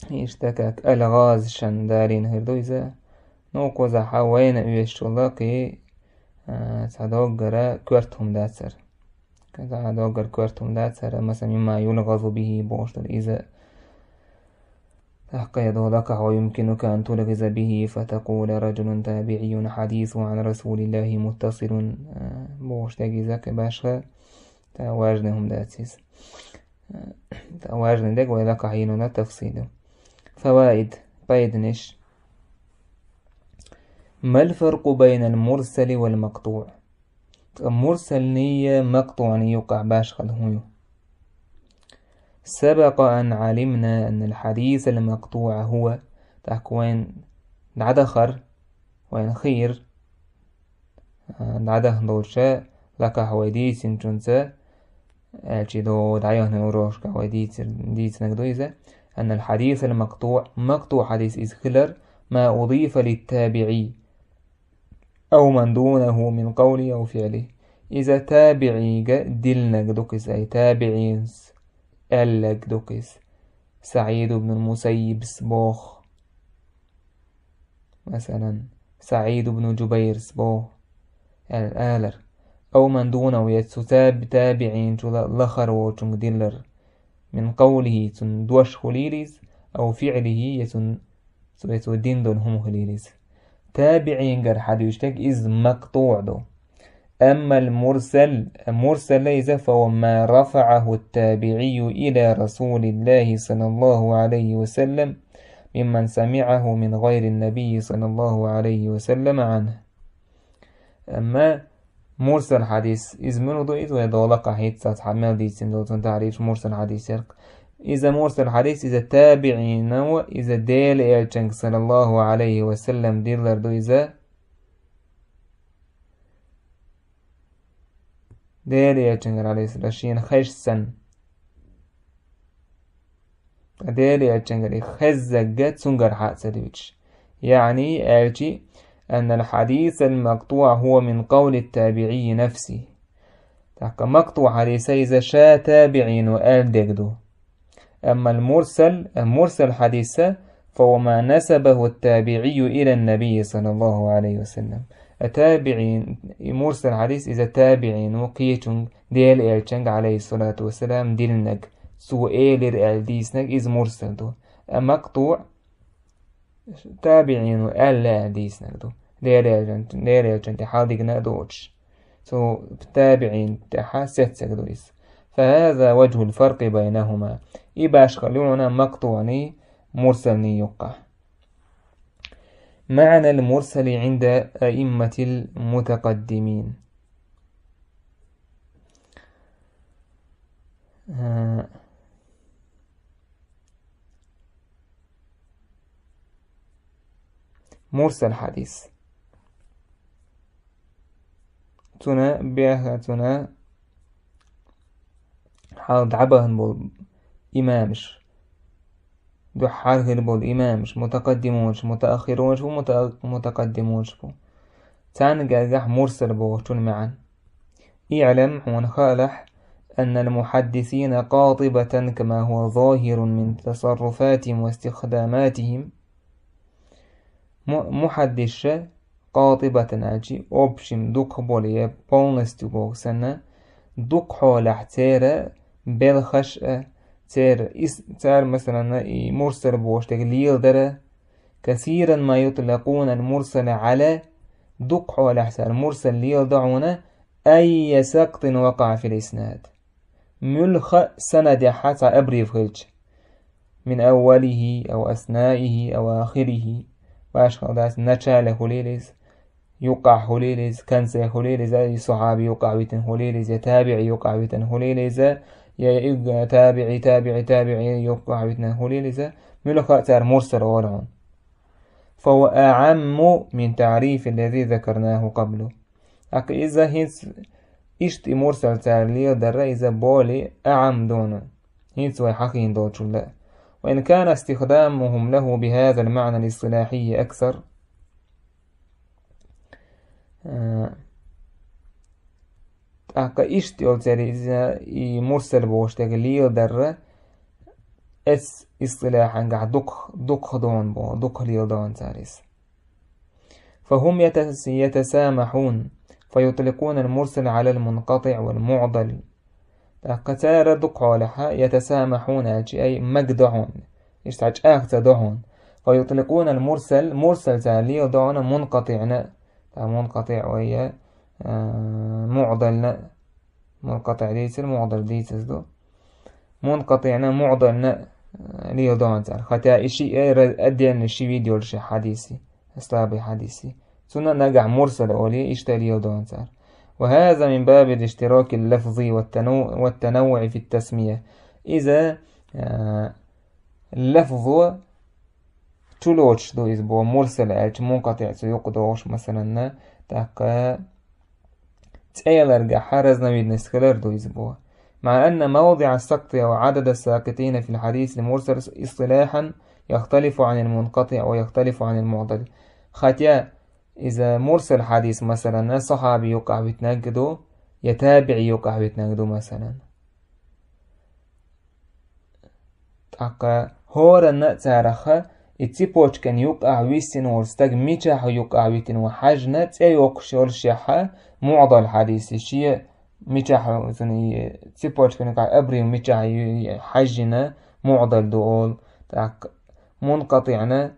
Иштта как алгъаз шан далийна хир ду иза. Ну, кхузахь вайна оьшучул кхин, а, цхьа доггара коьрта хӀума дацара. Цхьа доггара коьрта хӀума дацара, масалан, мимма юлгъазу бихи бохуш дара иза. ТӀаккха я долу лакхахь: ويمكنك أن تلغز به فتقول رجل تابعي حديثه عن رسول الله متصل, а, бохуш дерг иза кхин башха, тӀа важный хӀума дац иза. ТӀа важный дерг вай лакхахь йина тафсил ю. Фаваид, пайданаш. ما الفرق بين المرسل والمقطوع؟ Ткъа мурсалний, макътуъний юкъахь башхалла хӀун ю? سبق أن علمنا أن الحديث المقطوع هو, тӀаккха вайн дӀадахар, вайн хийра, а, дӀадахна долча лакахь вай дийцинчунца, аьлчи до дӀаяхна урокашка вай дийцир-, дийцинарг ду иза, أن الحديث المقطوع, мактуӀ хьадис иза хилар, ما أضيف للتابعي أو من دونه من قوله أو فعله. Иза табиӀийга диллинарг ду-кх иза, ай табиӀинас аьлларг ду-кх иза. СаӀид ибн Мусаййибас боху. Масалан, СаӀид ибн Джубайрас боху, аьл-, алар. أو من دونه, я цу таб-, табиӀин чула лахара волчунга диллар. من قوله, цуьнан дош хуьлийла иза, أو فعله, я цуьнан, цу, я цо дина долу хӀума хуьлийла иза. ТабиӀингара хьадуьйцуш дерг иза мактуӀ ду. أما المرسل, мурсал иза, فهو ما رفعه التابعي إلى رسول الله صلى الله عليه وسلم ممن سمعه من غير النبي صلى الله عليه وسلم عنه. Амма мурсал хьадис, иза муьлха ду, иза вай долакха хӀинца цхьа мел дийцина долу цунна таӀриф, мурсал хьадис яра-кх. Иза мурсал хьадис, иза табиӀино, иза Делан Элчанга, саллаллаху Ӏалайхи ва саллам, диллар ду иза. Делан Элчангара, Ӏалайхиссалам, шена хезча санна. Делан Элчангара и хеззарг цуьнгара хьа а ца дуьйцуш. يعني, аьлчи, أن الحديث المقطوع هو من قول التابعي نفسه. ТӀаккха мактуӀ хьадис иза ша табиӀино аьлла дерг ду. أما المرسل, мурсал хьадис, فهو ما نسبه التابعي إلى النبي صلى الله عليه وسلم. А табиӀин, и мурсал хьадис иза табиӀино кхечунга, Делан Элчанга, Ӏалайхиссалату вассалам, диллинарг, цо элира аьлла дийцинарг, иза мурсал ду. А мактуӀ табиӀино аьлла аьлла дийцинарг ду. Делан Элчан, Делан Элчан тӀе хьал дигна а доцуш. Цу табиӀин тӀехьа сеццарг ду иза. فهذا وجه الفرق بينهما. И башхалла ю хьуна мактуӀний, мурсалний юккъахь. معنى المرسل عند أئمة المتقدمين. А, мурсал хьадис. Цуьнан беха, цуьнан хьал дӀабахана болу имамаш, дуьххьара хилла болу имамаш, мутакъаддимунаш, мутааххирунаш бу, мута-, мутакъаддимунаш бу. Царна гергахь мурсал бохучун маьӀна. اعلم, хьуна хаалахь, أن المحدثين قاطبة كما هو ظاهر من تصرفاتهم واستخداماتهم. Му-, мухьаддисша, къатибатан аьлчи, общем дукхахболу я полностью боху санна, дукха хьолахь церан белхаш а, церан ис-, цара, масалан, и мурсал бохуш дерг леладар а, كثيرا ما يطلقون المرسل على, дукха хьолахь цара мурсал леладо хьуна, أي سقط وقع في الإسناد. Муьлхха а санадехьа цхьа обрыв хилча, من أوله أو أثنائه أو آخره, башхалла дац, начале хуьлийла иза, юккъахь хуьлийла иза, конце хуьлийла иза, и сахьаби юккъахь витина хуьлийла иза, я табиӀи юккъахь витина хуьлийла иза, я и табиӀи, табиӀи, табиӀи юккъахь витина хуьлийла иза, муьлхха а цара мурсал олу хьуна. فهو أعم من تعريف الذي ذكرناه قبل. ТӀаккха иза хӀинца иштта и мурсал цара леладар а, иза более аӀам ду хьуна, хӀинца вай хьахийна долчул а. وإن كان استخدامهم له بهذا المعنى الاصطلاحي أكثر. А, тӀаккха иштта йолу церан иза и мурсал бохуш дерг леладар а, эс истилахьангахь дукха, дукха ду хьуна боху, дукха леладо хьуна цара иза. فهم يتس-، يتسامحون، فيطلقون المرسل على المنقطع والمعضل. ТӀаккха цара дукха хьолахь, يتسامحون аьлчи, ай, магадо хьуна. Иштта чӀагӀ ца до хьуна. فيطلقون المرسل, мурсал цара леладо хьуна, منقطعна, тӀаккха منقطع вай, а, معضلна, منقطع дийцар, معضل дийцар ду. منقطعна, معضلна, а, леладо хьуна цара. Хотя и шиъ, э, ра-, отдельно ши вид йолуш хьадиси, слабый хьадиси. Цунна нагахь мурсал олий, иштта леладо хьуна цара. وهذا من باب الاشتراك اللفظي والتنو-، والتنوع في التسمية. Иза а, лафзо чулоцуш ду иза боху, мурсал аьлча, мункъатиъ цу юкъа догӀуш, масалан, тӀаккха цӀе яларгахьа разновидность хилар ду иза боху. مع أن موضع السقط أو عدد الساقطين في الحديث المرسل اصطلاحا يختلف عن المنقطع ويختلف عن المعضل. Хотя иза мурсал хьадис, масалан, сахьаби юкъахь витинарг ду, я табиӀи юкъахь витинарг ду, масалан. ТӀаккха хӀоранна а цараха и цепочкан юкъахь виссина волу стаг мичахь юкъахь витина ву хьаьжна, цӀе йоккхуш йолушехьа, муӀдал хьадис, и шен мичахь цунна и цепочкан юкъахь обрыв мичахь ю-, хьаьжжина, муӀдал ду олу. ТӀаккха мункъатиъна,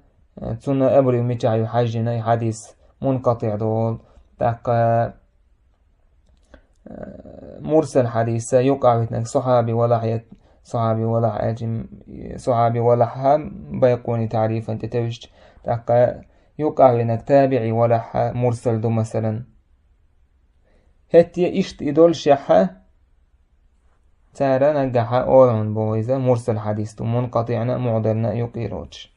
цунна обрыв мичахь ю хьаьжжина, и хьадис мункъатиъ ду олу. ТӀаккха Э, мурсал хьадиса юкъахь витинарг сахьаби валахь я, сахьаби валахь аьлча, сахьаби валахьа Байкъуни таърифан тӀе тевжича, тӀаккха юкъахь винарг табиӀи валахьа мурсал ду, масалан. ХӀетте иштта и долушехьа, цара наггахьа олу хьуна боху иза мурсал хьадис ду, мункъатиъна а, муӀдална а юкъе йоцуш.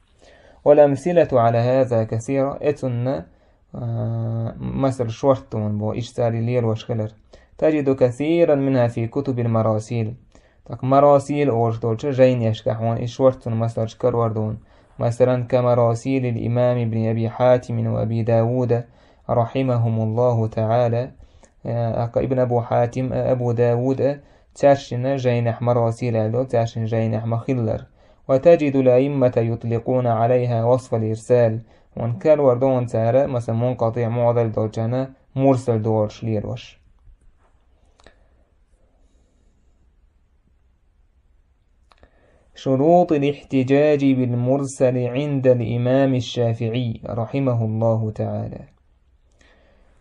والأمثلة على هذا كثيرة, э, цунна, а, масал шортта ван бо, иштта цара лелош хилар. تجد كثيرا منها في كتب المراسيل. Так, марасил олуш долчу жайнешкахь ван и шортта цунна масалш карор ду ван. Масалан, كمراسيل الإمام ابن أبي حاتم وأبي داود رحمهم الله تعالى. Э, ака Ибн Абу Хьатим, а, Абу Дауд, а, цаьршинна жайнехь марасил аьлла долу, цаьршинна жайнехь ма-хиллара. وتجد الأئمة يطلقون عليها وصف الإرسال. Ван карор ду ван цара, масалан, мункъатиъ, муӀдал долчарна мурсал ду олуш лелош. شروط الاحتجاج بالمرسل عند الإمام الشافعي رحمه الله تعالى.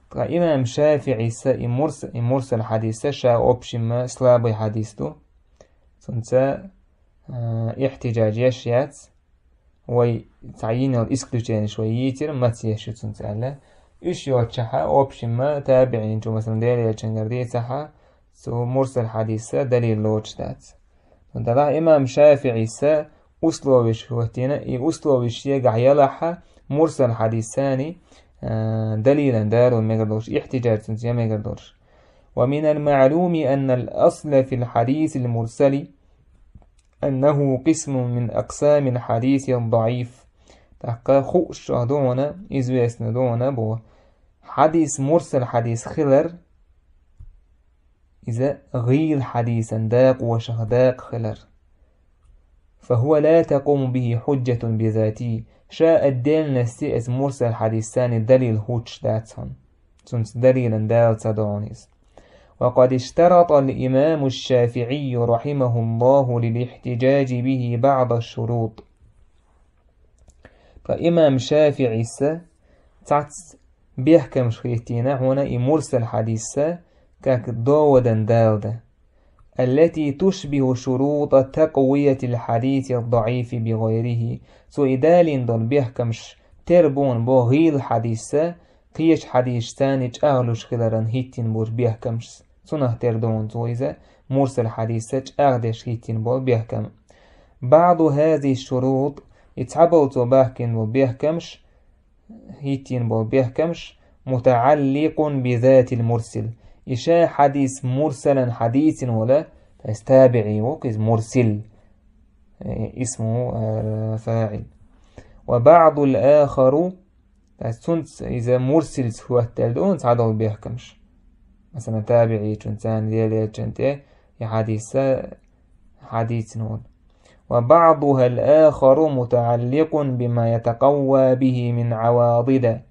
Ткъа имам ШафиӀис и мурс-, и мурсал хьадис ша общем слабый хьадис ду. Цунца, а, ихтиджаж еш яц. Вай цхьа йина йолу исключениеш вай йийцира, маца еш ю цунца аьлла. Уьш йоцчахьа, общем, табиӀинчу, масалан, Делан Элчангара дийцахьа, цу мурсал хьадиса далил лоцуш дац. Ткъа имам ШафиӀиса условиш хӀоттийна, и условиш шегахь ялахьа, мурсал хьадисани, а, далилан дало мегар долуш, ихтиджаж цунца я мегар долуш. ومن المعلوم أن الأصل في الحديث المرسل أنه قسم من أقسام الحديث الضعيف. ТӀаккха хууш ду хьуна, известно ду хьуна бу, хьадис, мурсал хьадис хилар, иза гӀийла хьадисан дакъошах дакъа хилар. فهو لا تقوم به حجة بذاته. Ша отдельности эс мурсал хьадисани далил хӀуттуш дац хьуна. Цунца далилан дала ца до хьуна иза. وقد اشترط الإمام الشافعي رحمه الله للاحتجاج به بعض الشروط. Ткъа имам ШафиӀиса цхьацца бехкамаш хӀиттийна хьуна и мурсал хьадисса, как доводан далда. التي تشبه شروط تقوية الحديث الضعيف بغيره. Цо и далийна долу бехкамаш тера бу хьуна бо гӀийла хьадисса, кхечу хьадисашца чӀагӀлуш хиларан хӀиттийна болчу бехкамашца. Цунах тера ду хьуна цо иза, мурсал хьадисса чӀагӀдеш хӀиттийна болу бехкам. بعض هذه الشروط, и цхьаболу цо бахкийна болу бехкамаш, хӀиттийна болу бехкамаш, متعلق بذات المرسل. И ша хьадис мурсалан хьадийцина вола, то есть табиӀи ву, иза мурсил, э, исму, э, фаӀил. وبعض الآخر, то есть цунца иза мурсилца хӀоттаьлла ду хьуна цхьадолу бехкамаш. Масалан, табиӀичун царна Делан Элчан тӀе и хьадисса хьадийцина волу. وبعضها الآخر متعلق بما يتقوى به من عواضد.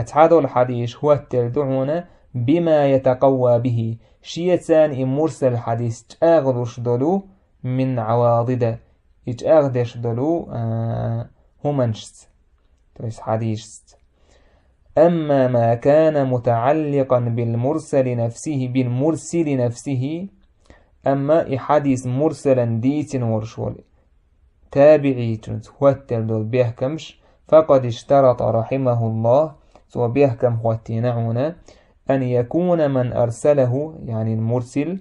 Цхьадолу хьадисаш хӀоттаьлла ду хьуна بما يتقوى به. Шеца и мурсал хьадис чӀагӀлуш долу من عواضد. И чӀагӀдеш долу, а, хӀуманашца. То есть хьадисашца. أما ما كان متعلقا بالمرسل نفسه، بالمرسل نفسه, амма и хьадис мурсалан дийцина волуш волу табиӀичунца хӀоттаьлла долу бехкамаш, فقد اشترط رحمه الله, цо бехкам хӀоттийна хьуна, أن يكون من أرسله, يعني المرسل,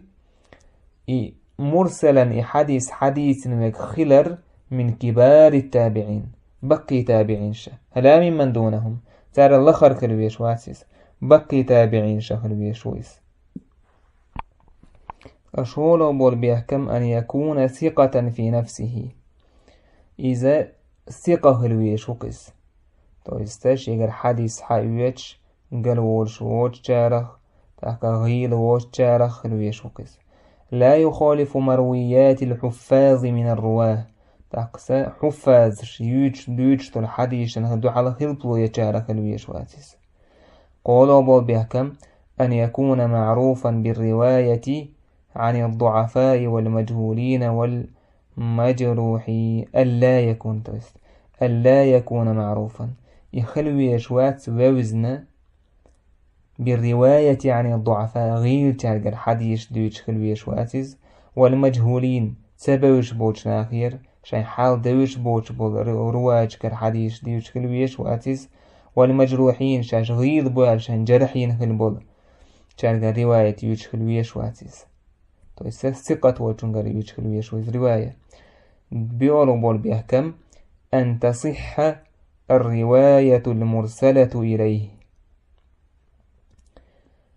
и мурсалан и хьадис хьадийцина верг хилар мин кибари табиӀин, баккхий табиӀинаш, ла мимман дунахум, царел лахара хила везаш вац иза, баккхий табиӀинаш хила везаш ву иза. Ткъа шолгӀа бола бехкам ан якуна сикъатан фи нафсихи. Иза сикъа хила везаш ву-кх иза. То есть шегара хьадис хьаоьцуш, гал волуш воцучарах, тӀаккха гӀийла воцучарах хила везаш ву-кх иза. Ла юхалифу марвиятил хьуффази минар руват. ТӀаккха са хьуффазаш юьйцуш, дуьйцуш долу хьадисашна дуьхьал хилпало ечарах хила везаш вац иза. КхоалгӀа бола бехкам ан якуна маъруфан бир риваяти гӀанид дуӀафаи вал мажхӀулина вал мажрухьин, алла якун, то есть алла якуна маъруфан. И хила везаш вац вевзина бир риваяти гӀанид дуӀафа, гӀийлачаьргара хьадисаш дуьйцуш хила везаш вац иза, вал мажхӀулин, ца бевзаш болчу нахера, шайн хьал девзаш боцуш болу ру-, руваташкара хьадисаш дуьйцуш хила везаш вац иза, вал мажрухьин, шаьш гӀийла бу аьлла шайн жархьина хила болу, цаьргара риваят юьйцуш хила везаш вац иза. То есть сикъат волчуьнгара юьйцуш хила везаш ву иза риваят. БоьалгӀа бола бехкам ан тасихьа ар-риваятул мурсалату илайхи.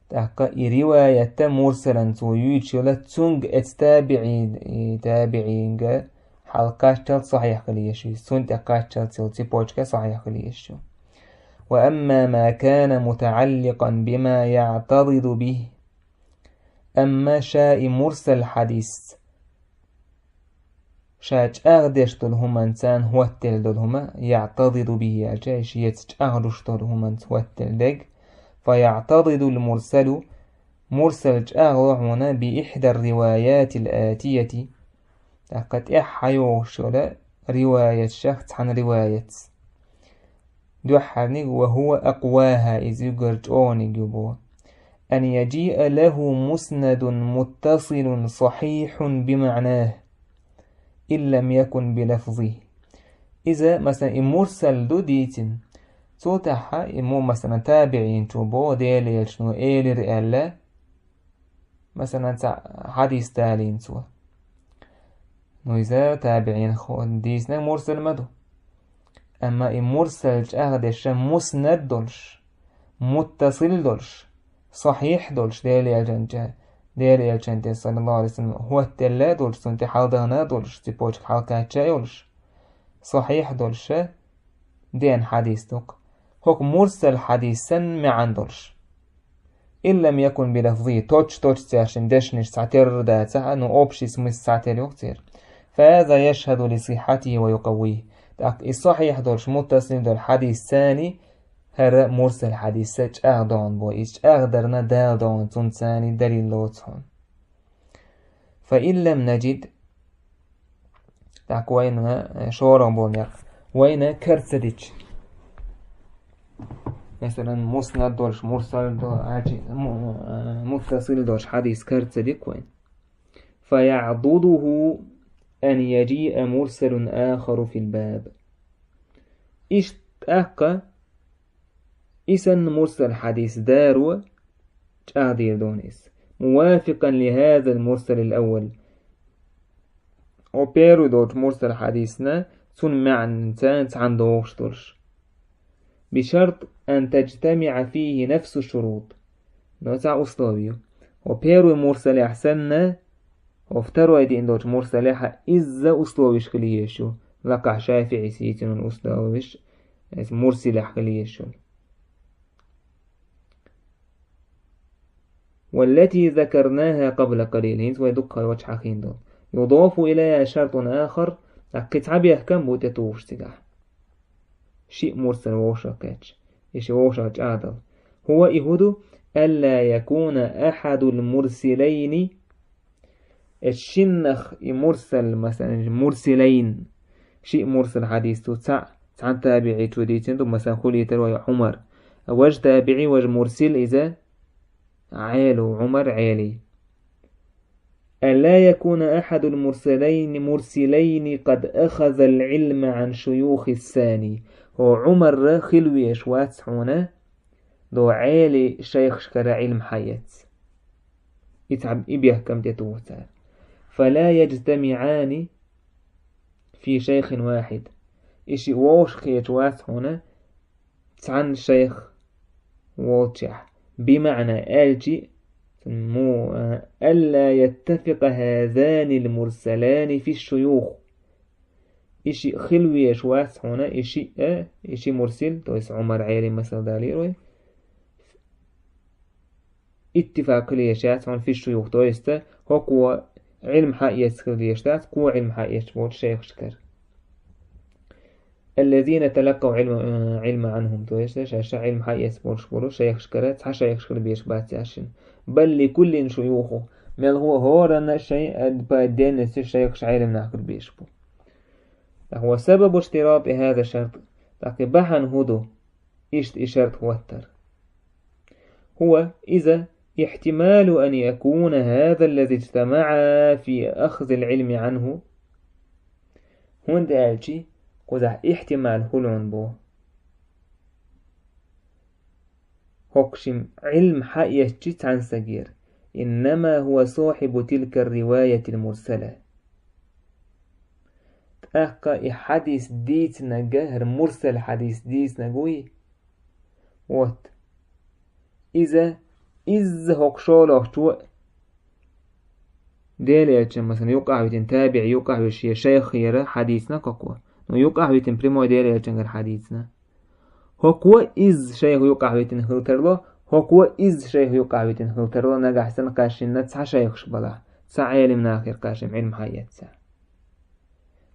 ТӀаккха и риваят мурсалан цо юьйцуш йолу, цуьнга, эцу табиӀин, и табиӀинга хьалакхаччалц сахьихь хила езаш ю, цунна тӀе кхаччалц йолу цепочка сахьихь хила езаш ю. Ва амма ма кана мутаӀалликъан бима яътадиду бихи. Амма ша и мурсал хьадис ша чӀагӀдеш долу хӀуманца хӀоттаделла долу хӀума, яътадиду бихи аьлча, и шеца чӀагӀдеш долу хӀуманца хӀоттаделла дерг, фа яътадидул мурсалу, мурсал чӀагӀдо хьуна би ихьдар риваятил атияти, тӀаккха тӀаьхьа хьайогӀуш йолу риваяташах цхьана риваятца. Дуьххьарниг, ва хӀува акъваха, иза уггар чӀогӀаниг ю боху. Ан яжиа лаху муснадун муттасилун сахьихьун бимаънаху, ин лам якун билафзихи. Иза, масалан, и мурсал ду дийцина. Цул тӀаьхьа и му-, масалан, табиӀинчо боху, Делан элчано элира аьлла, масалан, цхьа хьадис далийна цо. Ну, иза табиӀинах дийцинарг мурсал ма ду. Амма и мурсал чӀагӀдеш муснад долуш, муттасил долуш, сахьихь долуш, Делан элчанча, Делан элчан тӀе, саллаллаху Ӏалайхи ва саллам, хӀоттаделла а долуш, цунна тӀе хьаладахана а долуш, цепочка хьалакхачча а йолуш, сахьихь долуша деана хьадис ду-кх. ХӀокху мурсал хьадис санна маьӀна долуш. Ин лам якун билафзихи, точ-точ цаьршинна дешнаш цхьатерра дацахь а, ну, общий смысл цхьатерра ю-кх церан. Фа хаза яшхӀаду ли сихьхьатихи ва юкъаввихи. ТӀаккха и сахьихь долуш, муттасил долу хьадис царний, хӀара мурсал хьадис а чӀагӀдогӀун бо, иза чӀагӀдарна Дала догӀун цунна царний далил лоцу хьуна. Фа ин лам наджид, тӀаккха вайна, э, шоргӀа болу некъ, вайна кара ца дича. Масалан, муснад долуш, мурсал до-, аьлча, му-, э, муттасил долуш хьадис кара ца дика вайна. Фа яъдудуху ан яжиа мурсалун ахару фил баб. Иштта тӀаккха и санна мурсал хьадис даро чӀагӀдийр дуна иза. Мувафикъан ли хазал мурсалил аввал. О первый долчу мурсал хьадисна цунна маьӀнанца цхьаьна догӀуш долуш. Бишарт ан таджтамиӀа фихи нафсу шурут. Но цхьа условие ю. О первый мурсалехь санна, о второй диъна долчу мурсалехь изза условиш хила езаш ю. Лакхахь ШафиӀис йийцина условиш, иза мурсилехь хила езаш ю. Валлати закарнаха къабла къалил, хӀинца вай дуккха вачхьахийна долу. Юдафу илайха шартун ахар, кхин цхьа бехкам бу тӀетухуш цигахь. Шиъ мурсал вовшах кхетча, и ши вовшах чӀагӀдала. ХӀува и хӀу ду, алла якуна ахьадул мурсилайни, эс шиннах и мурсал, масалан, мурсилайн, шиъ мурсал хьадис ду, цхьаъ, цхьана табиӀичо дийцина ду, масалан, хулийтар вай Ӏумар. Важа табиӀи, важа мурсил иза Ӏелу, Ӏумар Ӏели. Алла якуна ахьадул мурсалайни, мурсилайни къад ахазал Ӏилма Ӏан шуюхис сани. ХӀо Ӏумарра хила веш вац хьуна, до Ӏели шайхашкара Ӏилма хьаэц. И цхьа и бехкам тӀетуху цара. فلا يجتمعان في شيخ واحد. И шиъ вовшахкхеташ вац хьуна цхьана шайх волчохь. بمعنى аьлча, му-, ألا يتفق هذان المرسلان في الشيوخ. И шиъ хила везаш вац хьуна, и шиъ, и ши мурсал, то есть Ӏумар, Ӏели, масала, далийра вай, иттифакъ хила езаш яц хьуна في الشيوخ, то есть хӀокхо Ӏилма хьаэцна хила дезаш дац кхо Ӏилма хьаэцна болчу шайхашкара. الذين تلقوا العلم، العلم عنهم, то есть шаьш Ӏилма хьаэцна болуш болу шайхашкара цхьа шайхаш хила безаш бац цаьршинна. بل لكل شيوخه, мелхо а хӀоранна шайн а по отдельности шайхаш, Ӏелам нах хила безаш бу. وسبب اشتراط هذا الشرط, тӀаккха бахьана хӀун ду иштта и шарт хӀоттар? هو, иза, احتمال أن يكون هذا الذي اجتمعا في أخذ العلم عنه. ХӀунда аьлча кхузахь ихьтимал хуьлу боху. ХӀокху шимма Ӏилма хьаэцча цхьана стагера. إنما هو صاحب تلك الرواية المرسلة. ТӀаккха и хьадис дийцинарг, хӀара мурсал хьадис дийцинарг вуй? Вот. Иза, изза хӀокху шолгӀачо а Делан элчан, масала, юкъахь витина, табиӀи юкъахь витина шен шайх хилар хьадийцина кхо. Ну, юкъахь витина прямой Делан элчангара хьадийцина. ХӀокхо а изза шайх юкъахь витина хила тарло, хӀокхо а изза шайх юкъахь витина хила тарло, нагахь санна кхаьшшинна цхьа шайхаш балахь, цхьа Ӏелам нахера кхаьшшинна Ӏилма хьаэцна.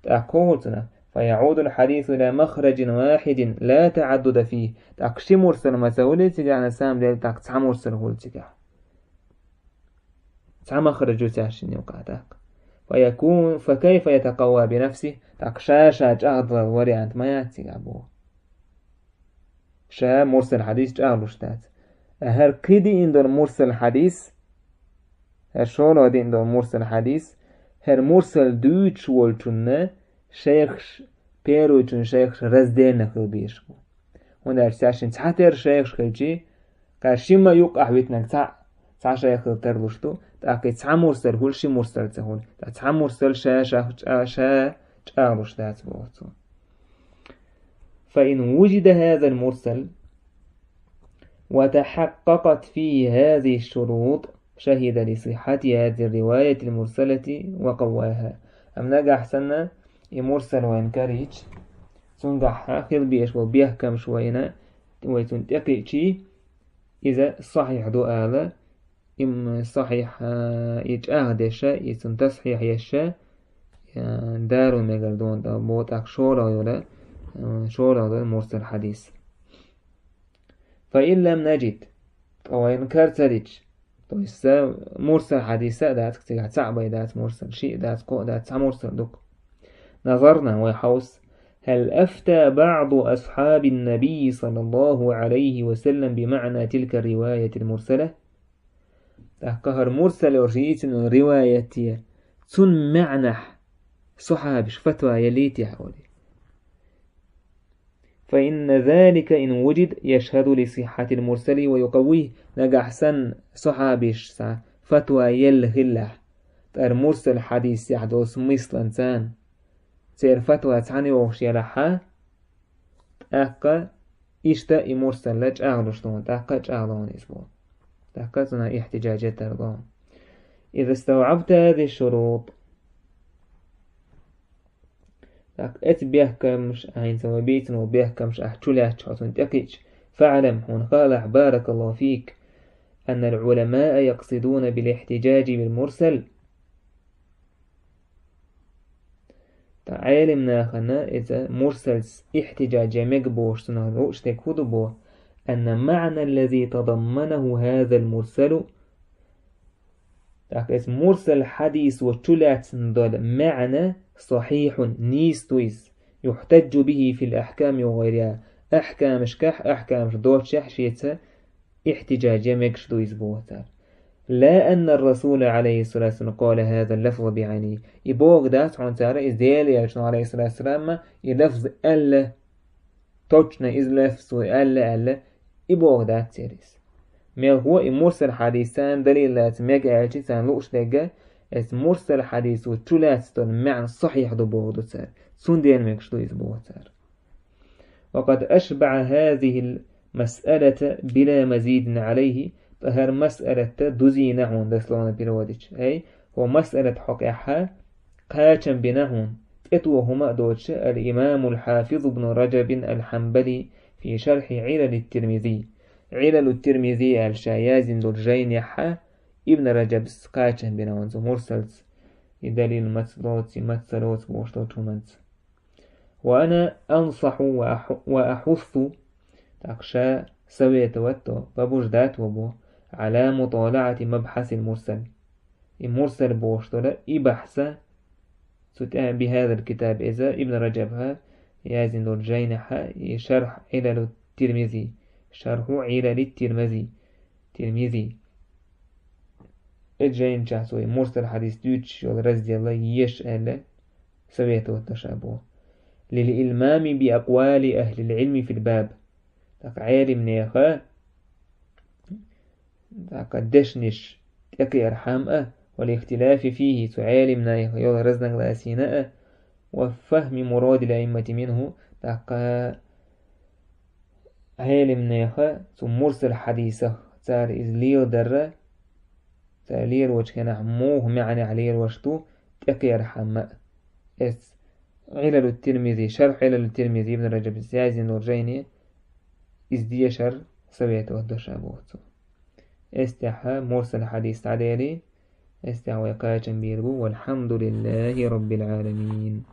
ТӀаккха хӀун хуьлу цунах? فيعود الحديث إلى مخرج واحد لا تعدد فيه. ТӀаккха ши мурсал ма ца хуьлий цигахь, на самом деле, тӀаккха цхьа мурсал хуьлу цигахь. Цхьа махраж ю цаьршинна юкъахь тӀаккха. فيكون، فكيف يتقوى بنفسه؟ ТӀаккха ша-ша чӀагӀдалар вариант ма яц цигахь боху. Ша мурсал хьадис чӀагӀлуш дац. ХӀара кхин диъна долу мурсал хьадис, хӀара шолгӀа диъна долу мурсал хьадис, хӀара мурсал дуьйцуш волчунна шайхаш, первыйчун шайхаш раздельно хила безаш бу. ХӀунда аьлча цаьршинна цхьатерра шайхаш хилчий, кхаьш шимма юкъахь витинарг цхьаъ, цхьа шайх хила тарлуш ду, тӀаккха и цхьа мурсал хуьлу, ши мурсал ца хуьлу. Ткъа цхьа мурсал ша-ша чӀа-, ша чӀагӀлуш дац боху цо. فإن وجد هذا المرسل وتحققت فيه هذه الشروط شهد لصحة هذه الرواية المرسلة وقواها. Амма нагахь санна и мурсал вайна карийча, цуьнгахь хила безаш болу бехкамаш вайна, вай цунна тӀекхиъчий, иза сахьихь ду ала, им сахьихь, а, и чӀагӀдеша, и цунна тасхьихь еша, а, Дару Мегар дона тӀе боху тӀаккха шолгӀа йолу, а, шолгӀа йолу мурсал хьадис. فإن لم نجد, ткъа вайна кара ца дича, то есть са мурсал хьадис а дац, цигахь цхьаъ бен дац мурсал, шиъ дац, кхоъ дац, цхьа мурсал ду-кх. نظرنا, вай хьовса, هل أفتى بعض أصحاب النبي صلى الله عليه وسلم بمعنى تلك الرواية المرسلة؟ ТӀаккха хӀара мурсал йолуш йийцина йолу риваят, цунна маьӀнехь сахьабаш фатва еллий те олий. فإن ذلك إن وجد يشهد لصحة المرسل ويقويه. Нагахь санна сахьабаш цхьа фатва елла хиллехь, тӀара мурсал хьадисехь долу смыслан царна, церан фатва цхьаьна йогӀуш елахь, тӀаккха иштта и мурсал чӀагӀлуш ду хьуна, тӀаккха а чӀагӀло хьуна иза боху. ТӀаккха а цунах ихтиджаж тарло хьуна. إذا استوعبت هذه الشروط. ТӀаккха эцу бехкамаш, ахь хӀинца вай бийцина болу бехкамаш ахь чулаьцча, хьо цунна тӀекхиъча, فاعلم, хьуна хаалахь, بارك الله فيك, أن العلماء يقصدون بالاحتجاج بالمرسل. Ткъа Ӏелам нахана иза мурсалца ихтиджаж ян мега бохуш цунах лууш дерг хӀун ду боху? أن المعنى الذي تضمنه هذا المرسل. ТӀаккха иза мурсал хьадисо чулаьцна долу маьӀна сахьихьун, нийса ду иза, يحتج به في الأحكام وغيرها, ахькамашкахь, ахькамаш доцчехь шеца ихтиджаж ян мегаш ду иза боху цара. لا أن الرسول عليه الصلاة والسلام قال هذا اللفظ بعينه. И боху дац хьуна цара, иза Делан элчано, алейхиссалату вассалам, и лафз аьлла, точно иза лафз ву аьлла, аьлла, и боху дац церан иза. Мелхо и мурсал хьадис царна далил лаца мега аьлча, царна лууш дерг, Эс мурсал хьадисо чулаьцна долу маьӀна сахьихь ду боху ду цара. Цундела мегаш ду иза боху цара. وقد أشبع هذه المسألة بلا مزيد عليه, ткъа хӀара масъалат дузийна хьуна, дословно переводича. Ай, хӀо масъалат хьокъехьа кхачам бина хьуна, тӀето хӀума а доцуша, الإمام الحافظ ابن رجب الحنبلي في شرح علل الترمذي. Ӏилалу Тирмизи аьлла ша яздина долу жайнехьа Ибн Раджабс кхачам бина хьуна цу мурсалца, и далил маца лоцу, и маца ца лоцу бохуш долчу хӀуманца. وأنا أنصح وأح-, وأحث, тӀаккха ша советовать до, побуждать во бо, على مطالعة مبحث المرسل. И мурсал бохуш долу и бахьса, цу тӀе بهذا الكتاب, иза Ибн Раджабха яздина долу жайнехьа, и шарх Ӏилалу Тирмизи, шарху Ӏилали Тирмизи, Тирмизи. Эцу жайначохь цо и мурсал хьадис дуьйцуш йолу разделла еша аьлла, советовать до ша боху. للإلمام بأقوال أهل العلم في الباب. ТӀаккха Ӏелимнеха, тӀаккха дешнаш тӀекхиархьама а, والاختلاف فيه, цу Ӏелимнеха йолу разногласина а, وفهم مراد الأئمة منه, тӀаккха Ӏелимнеха цу мурсал хьадисах цара иза леладарра, цара лелочу хенахь муха маьӀнехь лелош ду тӀекхиархьама а. Эс Ӏилалу Тирмизи, шарх Ӏилалу Тирмизи Ибн Раджабс яздина долу жайне, иза дешар советовать до ша боху цо. Эс тӀехьа мурсал хьадис дӀадели, эс тӀехь вай кхачам бийр бу. والحمد لله رب العالمين.